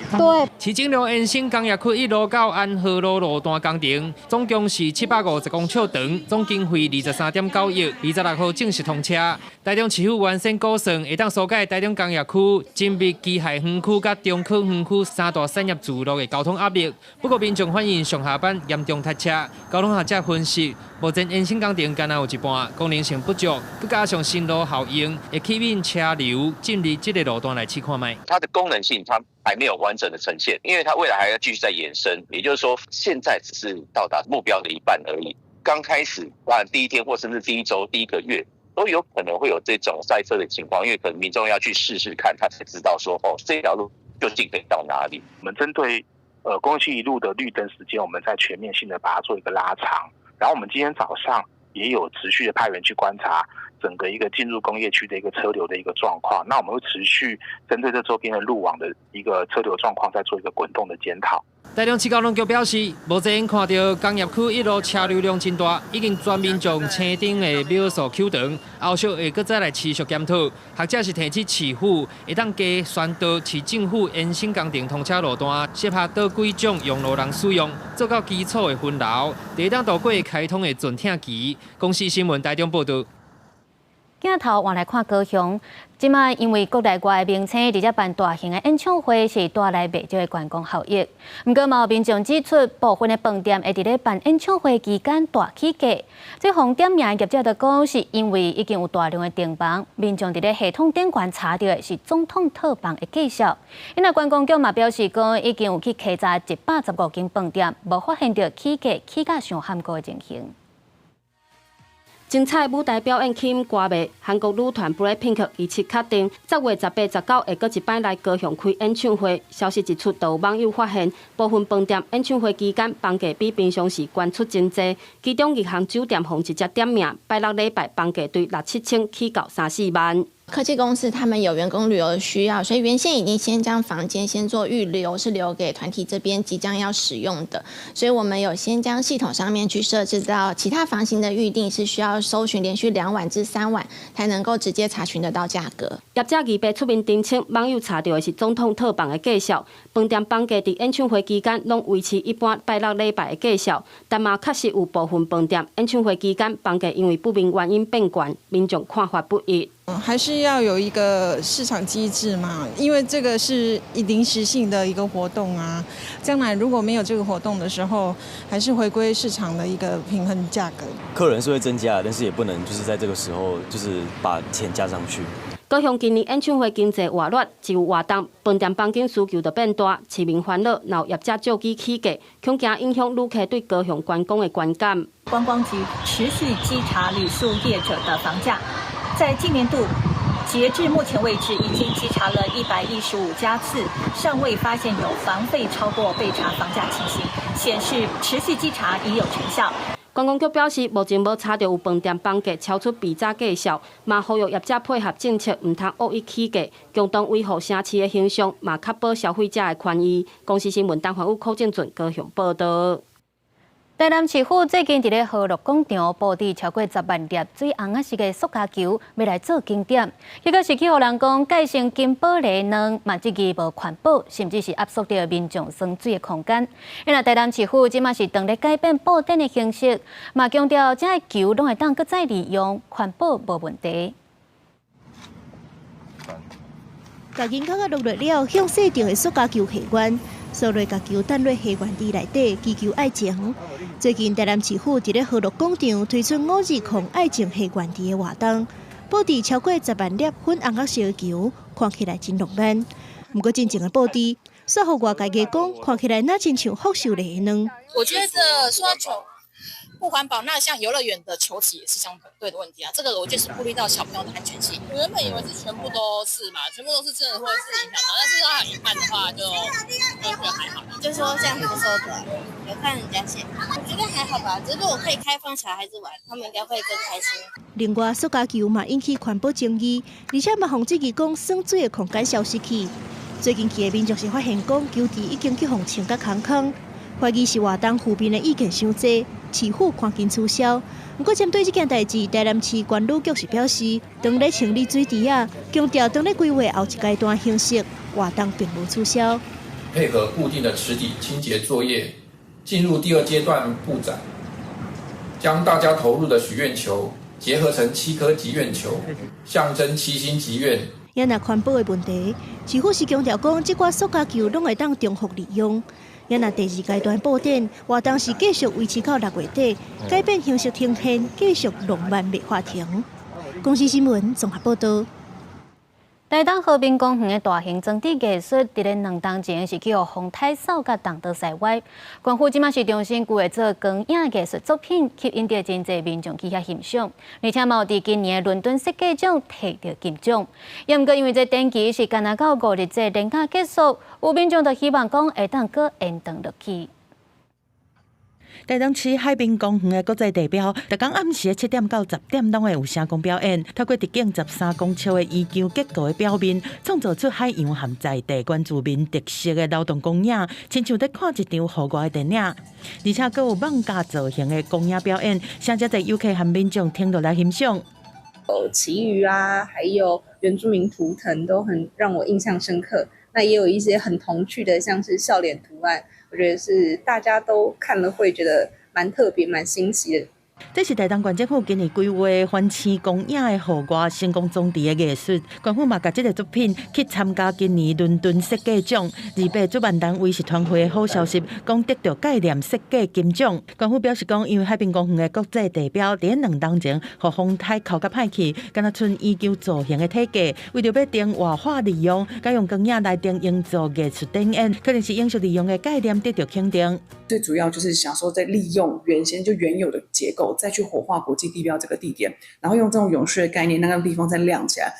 [SPEAKER 18] 市政路延伸工業區一路到安和路路段工程，總共是750公尺長，總經費23.9億，26號正式通車。台中市府原先估算，會當疏解台中工業區、精密機械園區佮中科園區三大產業聚落的交通壓力。不過民眾反映上下班嚴重塞車，交通學者分析，目前延伸工程敢若有一半功能性不足，閣加上新路效應，會吸引車流進入這個路段來試看覓。
[SPEAKER 30] 它的功能性它還沒有完整的呈現，因為它未來還要繼續再延伸，也就是說，現在只是到達目標的一半而已。剛開始，當然第一天或甚至第一週、第一個月都有可能會有這種塞車的情況，因為可能民眾要去試試看，他才知道說，哦，這條路究竟可以到哪裡。
[SPEAKER 31] 我們針對公園區一路的綠燈時間，我們在全面性的把它做一個拉長。然後我們今天早上也有持續的派員去觀察，整個一個進入工業區的一個車流的一個狀況。那我們會持續針對這周邊的路網的一個車流狀況，再做一個滾動的檢討。
[SPEAKER 18] 台中市交通局表示，目前看到工業區一路車流量真大，已經全面將青燈的秒數扣長，後續會閣再來持續檢討。或者是提醒市府會當加宣導市政府延伸工程通車路段，適合佗幾種用路人使用，做到基礎的分流，會當度過開通的陣痛期。公視新聞台中報道。
[SPEAKER 2] 鏡頭換來看高雄，這擺因為國內外的明星佇遮辦大型的演唱會，是帶來袂少的觀光效益。毋過，嘛有民眾指出，部分的飯店會佇咧辦演唱會期間大起價。這予點名的業者就講，是因為已經有大量的訂房，民眾佇咧系統頂懸查著的是總統套房的價數。因為觀光局嘛表示講，已經有去稽查115間飯店，無發現著起價起價傷譀高的情形。
[SPEAKER 14] 精彩舞台表演吸引歌迷，韓國女團 BLACKPINK 預測確定10月18、19會閣一擺來高雄開演唱會。消息一出，就有網友發現部分飯店演唱會期間房價比平常時懸出真濟，其中一航酒店予直接點名，拜六禮拜房價對六七千起到三四萬。
[SPEAKER 15] 科技公司他們有員工旅遊的需要，所以原先已經先將房間先做預留，是留給團體這邊即將要使用的。所以我們有先將系統上面去設置到其他房型的預訂是需要搜尋連續2晚至3晚，才能夠直接查詢得到價格。
[SPEAKER 14] 業者預備出面澄清，網友查著的是總統套房的價數，飯店房價佇演唱會期間攏維持一般拜六禮拜的價數，但嘛確實有部分飯店演唱會期間房價因為不明原因變懸，民眾看法不一。
[SPEAKER 16] 還是要有一個市場機制嘛，因為這個是臨時性的一個活動啊。將來如果沒有這個活動的時候，還是回歸市場的一個平衡價格。
[SPEAKER 17] 客人是會增加，但是也不能就是在這個時候就是把錢加上去。
[SPEAKER 14] 高雄今年演唱會經濟熱絡，一有活動，飯店房間需求就變大，市民煩惱，若有業者借機起價，恐驚影響旅客對高雄觀光的觀感。
[SPEAKER 19] 觀光局持續稽查旅宿業者的房價。在今年度，截至目前為止，已經稽查了115家次，尚未發現有房費超過被查房價情形，顯示持續稽查已有成效。
[SPEAKER 14] 觀光局表示，目前無查著有飯店房價超出被查價數，嘛呼籲業者配合政策，毋通惡意起價，共同維護城市的形象，嘛確保消費者的權益。公視新聞陳環宇、柯正俊高雄報道。
[SPEAKER 2] 台南市府最近佇咧河樂廣場布置超過10萬粒水紅仔色的塑膠球，欲來做景點。結果是去予人講蓋成金玻璃卵，嘛質疑無環保，甚至是壓縮著民眾耍水的空間。因為台南市府這馬是當咧改變布展的形式，嘛強調這个球攏會當閣再利用，環保無問題。
[SPEAKER 20] 共銀殼仔落落了，向細長的塑膠球還原，所以共球擲落還原池內底，祈求愛情。最近台南市府佇咧河樂廣場推出五二空愛情還原池的活動，布置超過10萬粒粉紅仔色的球，看起來真浪漫。毋過進前的布置，煞予外界講，看起來若親像福壽螺的卵。
[SPEAKER 22] 我覺得說球不環保，那像遊樂園的球池也是相對的問題啊。這個我就是顧慮到小朋友的安全性。我原本以為是全部都是嘛，全部都是真的會是影響到，但是它有一半的話就覺得還好。
[SPEAKER 23] 就說像福壽的，有看人家寫，我覺得還好吧。如果我可以開放小孩子玩，他們應該會更開心。
[SPEAKER 20] 另外，塑膠球嘛引起環保爭議，而且嘛予質疑講耍水的空間消失去。最近去的民眾是發現講球池已經去予清甲空空，懷疑是活動負面的意見傷濟，市府趕緊取消。毋過針對這件代誌，台南市觀旅局是表示，當咧清理水池仔，強調當咧規劃後一階段形式，活動並無取消。
[SPEAKER 25] 配合固定的池底清潔作業，進入第二階段布展，將大家投入的許願球結合成七顆吉願球，象徵七星吉願。
[SPEAKER 20] 也若環保的問題，市府是強調講，這寡塑膠球攏會當重複利用。也若第二階段布展活動是繼續維持到6月底，改變形式呈現，繼續浪漫袂法停。公視新聞綜合報道。
[SPEAKER 2] 台東和平公園的大型裝置藝術，佇咧2冬前是去予風颱掃甲東倒西歪。縣府這馬是重新規劃做光影藝術作品，吸引著真濟民眾去遐欣賞。而且嘛有佇今年的倫敦設計獎提著金獎。也毋過因為這展期是干焦到五日節連假結束，有民眾就希望講會當閣延長落去。
[SPEAKER 1] 台中市海濱公園的國際地標，逐工暗時7點到10點，攏會有聲光表演。透過直徑13公尺的圓球結構的表面，創造出海洋和在地原住民特色的流動光影，親像佇看一場戶外的電影。而且閣有艋舺造型的光影表演，誠濟遊客和民眾停落來欣賞。
[SPEAKER 4] 有旗魚啊，還有原住民圖騰都很讓我印象深刻。那也有一些很童趣的，像是笑臉圖案，我覺得是大家都看了會覺得蠻特別、蠻新奇的。
[SPEAKER 1] 這是台東縣政府今年規劃環星光影的戶外聲光裝置的藝術，縣府嘛共這个作品去參加今年倫敦設計獎。28主辦單位是傳回的好消息，講得著概念設計金獎。縣府表示講，因為海濱公園的國際地標佇2冬前，予風颱哭甲歹去，敢若賰圓球造型的體格，為著欲定活化利用，改用光影來頂營造藝術展演，可能是永續利用的概念得著肯定。
[SPEAKER 5] 最主要就是想說，在利用原先就原有的結構，再去活化國際地標這個地點，然後用這種永續的概念，讓那個地方再亮起來。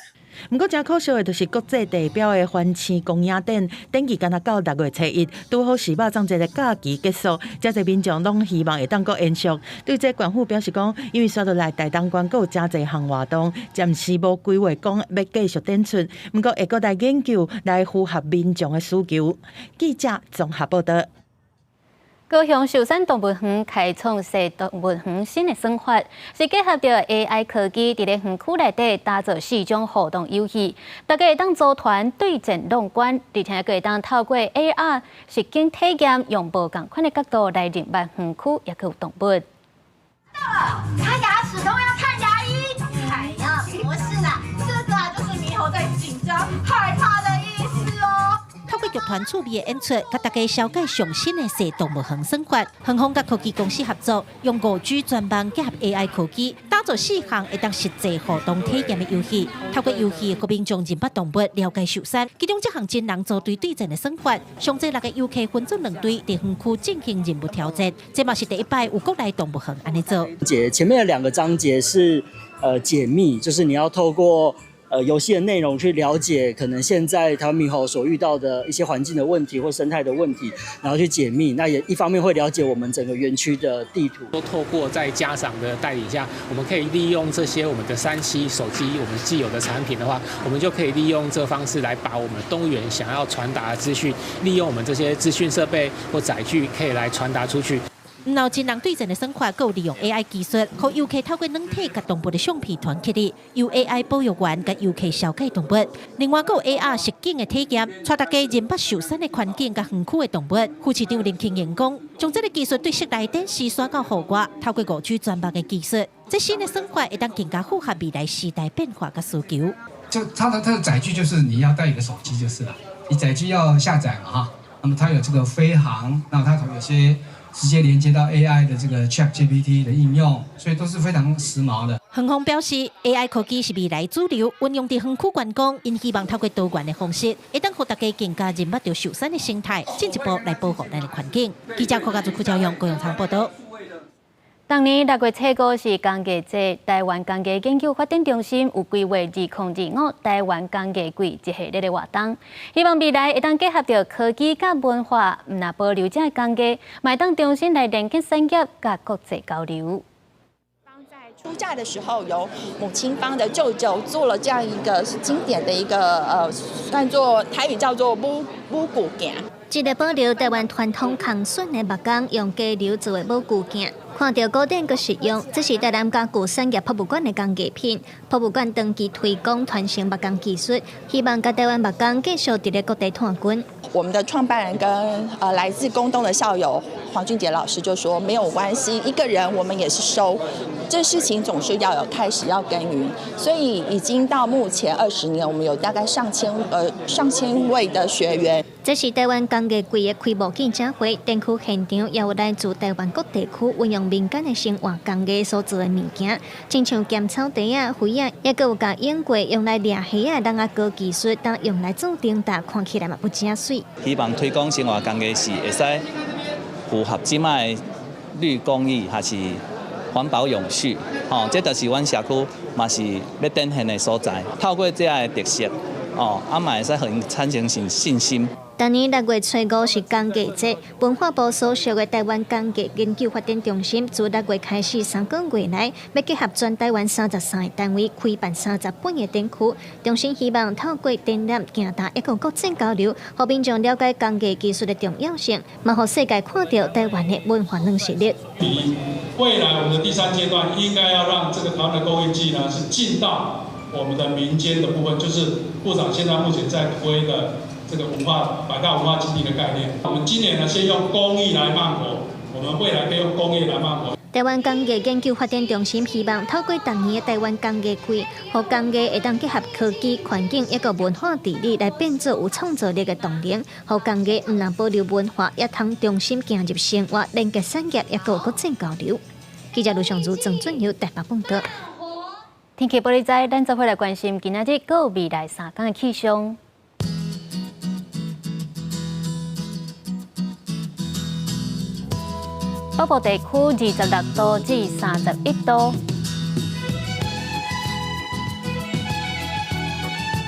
[SPEAKER 1] 毋過，誠可惜的就是國際地標的環星光影展，展期干焦到6月初1，拄好是肉粽節的假期結束，誠濟民眾攏希望會當閣延續。對這縣府表示講，因為紲落來台東縣閣有誠濟項活動，暫時無規劃講欲繼續展出，毋過會閣來研究來符合民眾的需求。記者綜合報導。
[SPEAKER 2] 高雄壽山動物園開創踅動物園新的算法，是結合著 AI 科技，佇咧園區內底打造四種互動遊戲，大家會當組團對戰闖關，而且閣會當透過 AR 實景體驗，用無仝款的角度來認捌園區，抑閣有動物。
[SPEAKER 6] 到了，他牙齒痛要看牙醫。哎呀，不是啦，這個啊就是獼猴在緊張、害怕的意思哦。
[SPEAKER 20] 透過劇團趣味的演出，共大家紹介上新的踅動物園算法。園方佮科技公司合作，用5G 專網結合 AI 科技，打造四項會當實際互動體驗的遊戲。透過遊戲，予民眾認捌動物，了解壽山。其中這項真人組隊對戰的算法，上濟六个遊客分做兩隊，佇園區進行任務挑戰。這嘛是第一擺有國內動物園按呢做。
[SPEAKER 7] 解前面的兩個章節是解密，就是你要透過遊戲的內容去了解可能現在台灣獼猴所遇到的一些環境的問題或生態的問題，然後去解密。那也一方面會了解我們整個園區的地圖。
[SPEAKER 8] 都透過在家長的帶領下，我們可以利用這些我們的3C 手機，我們既有的產品的話，我們就可以利用這方式來把我們動物園想要傳達的資訊，利用我們這些資訊設備或載具，可以來傳達出去。
[SPEAKER 20] 毋但真人對戰的算法，閣有利用 AI 技術，予遊客透過軟體共動物的相片傳起來，由 AI 保育員共遊客紹介動物。另外，閣有 AR 實景的體驗，帶大家認捌壽山的環境佮園區的動物。副市長林慶英講，將這个技術對室內展示徙到戶外，透過5G 專網的技術，這新的算法會當更加符合未來時代變化佮需求。
[SPEAKER 10] 就它的載具就是你要帶一個手機就是了，你載具要下載嘛哈，那麼它有這個飛行，那它有些直接連接到 AI 的這個 ChatGPT 的應用，所以都是非常時髦的。
[SPEAKER 20] 園方表示，AI 科技是未來主流，運用佇園區觀光，𪜶希望透過多元的方式，會當予大家更加認捌著壽山的生態，進一步來保護咱的環境。記者柯家祖、柯昭勇、高永昌報導。
[SPEAKER 2] 當年6月初5是工藝節，台灣工藝研究發展中心有規劃2025台灣工藝季一系列的活動，希望未來會當結合著科技佮文化，毋但保留這个工藝，嘛會當重新來連結產業佮國際交流。
[SPEAKER 21] 出嫁的時候，由母親方的舅舅做了這樣一個經典的一個算作台語叫做母母具鏡。
[SPEAKER 24] 這个保留台灣傳統空榫的木工，用溪流做的母具鏡。看著古典閣實用，這是台南家具產業博物館的工藝品。博物館長期推廣傳承木工技術，希望共台灣木工繼續佇咧各地湠根。
[SPEAKER 21] 我們的創辦人跟來自工東的校友黃俊傑老師就說：沒有關係，一個人我們也是收，這事情總是要有開始，要耕耘。所以已經到目前20年，我們有大概上千位的學員。
[SPEAKER 24] 這是台灣工藝季的開幕記者會，展區現場也有來自台灣各地區運用民間的生活工藝所做的物件，親像鹹草袋仔、圍仔，抑閣有共用過用來掠蝦仔的籠仔高技術，當用來做燈罩，看起來嘛不誠媠。
[SPEAKER 26] 希望推廣生活工藝是會使符合這擺的綠工藝，還是環保永續，吼，這就是阮社區嘛是欲展現的所在。透過這个特色，哦，啊嘛會使予𪜶產生信心。
[SPEAKER 24] 逐年6月初5是工藝節，文化部所屬的台灣工藝研究發展中心，自六月開始3個月來，欲結合全台灣33個單位開辦38個展區。中心希望透過展覽、行頭，以及國際交流，予民眾了解工藝技術的重要性，嘛予世界看著台灣的文化軟實力。
[SPEAKER 3] 未來我們的第三階段應該要讓這個台灣的工藝技呢，是進到我們的民間的部分，就是部長現在目前在推的這個文化百大文化基地的概念。我們今年呢，先用工藝來慢活，我們未來可以用工業來慢活。
[SPEAKER 24] 台灣工藝研究發展中心希望透過逐年的台灣工藝季，予工藝會當結合科技、環境以及文化治理，來變做有創造力的動能，予工藝毋但保留文化，也通重新行入生活，連結產業，抑閣有國際交流。記者盧尚如、鄭俊友台北報導。
[SPEAKER 2] 天氣報你知，咱做伙來關心今仔日閣有未來3工的氣象。北部地區26度至31度，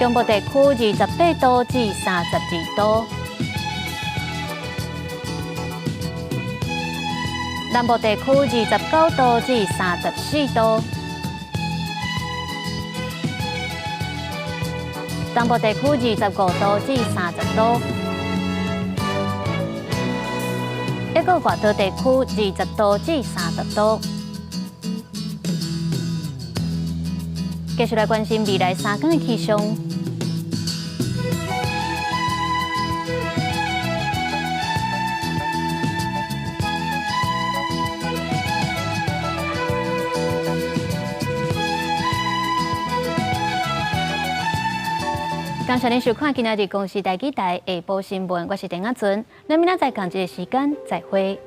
[SPEAKER 2] 中部地區28度至32度，南部地區29度至34度，東部地區25度至30度。一個外島地區20度至30度。繼續來關心未來3天的氣象。感謝您收看今仔日公視台語台下晡新聞，我是鄧阿純，咱明仔載仝一个時間再會。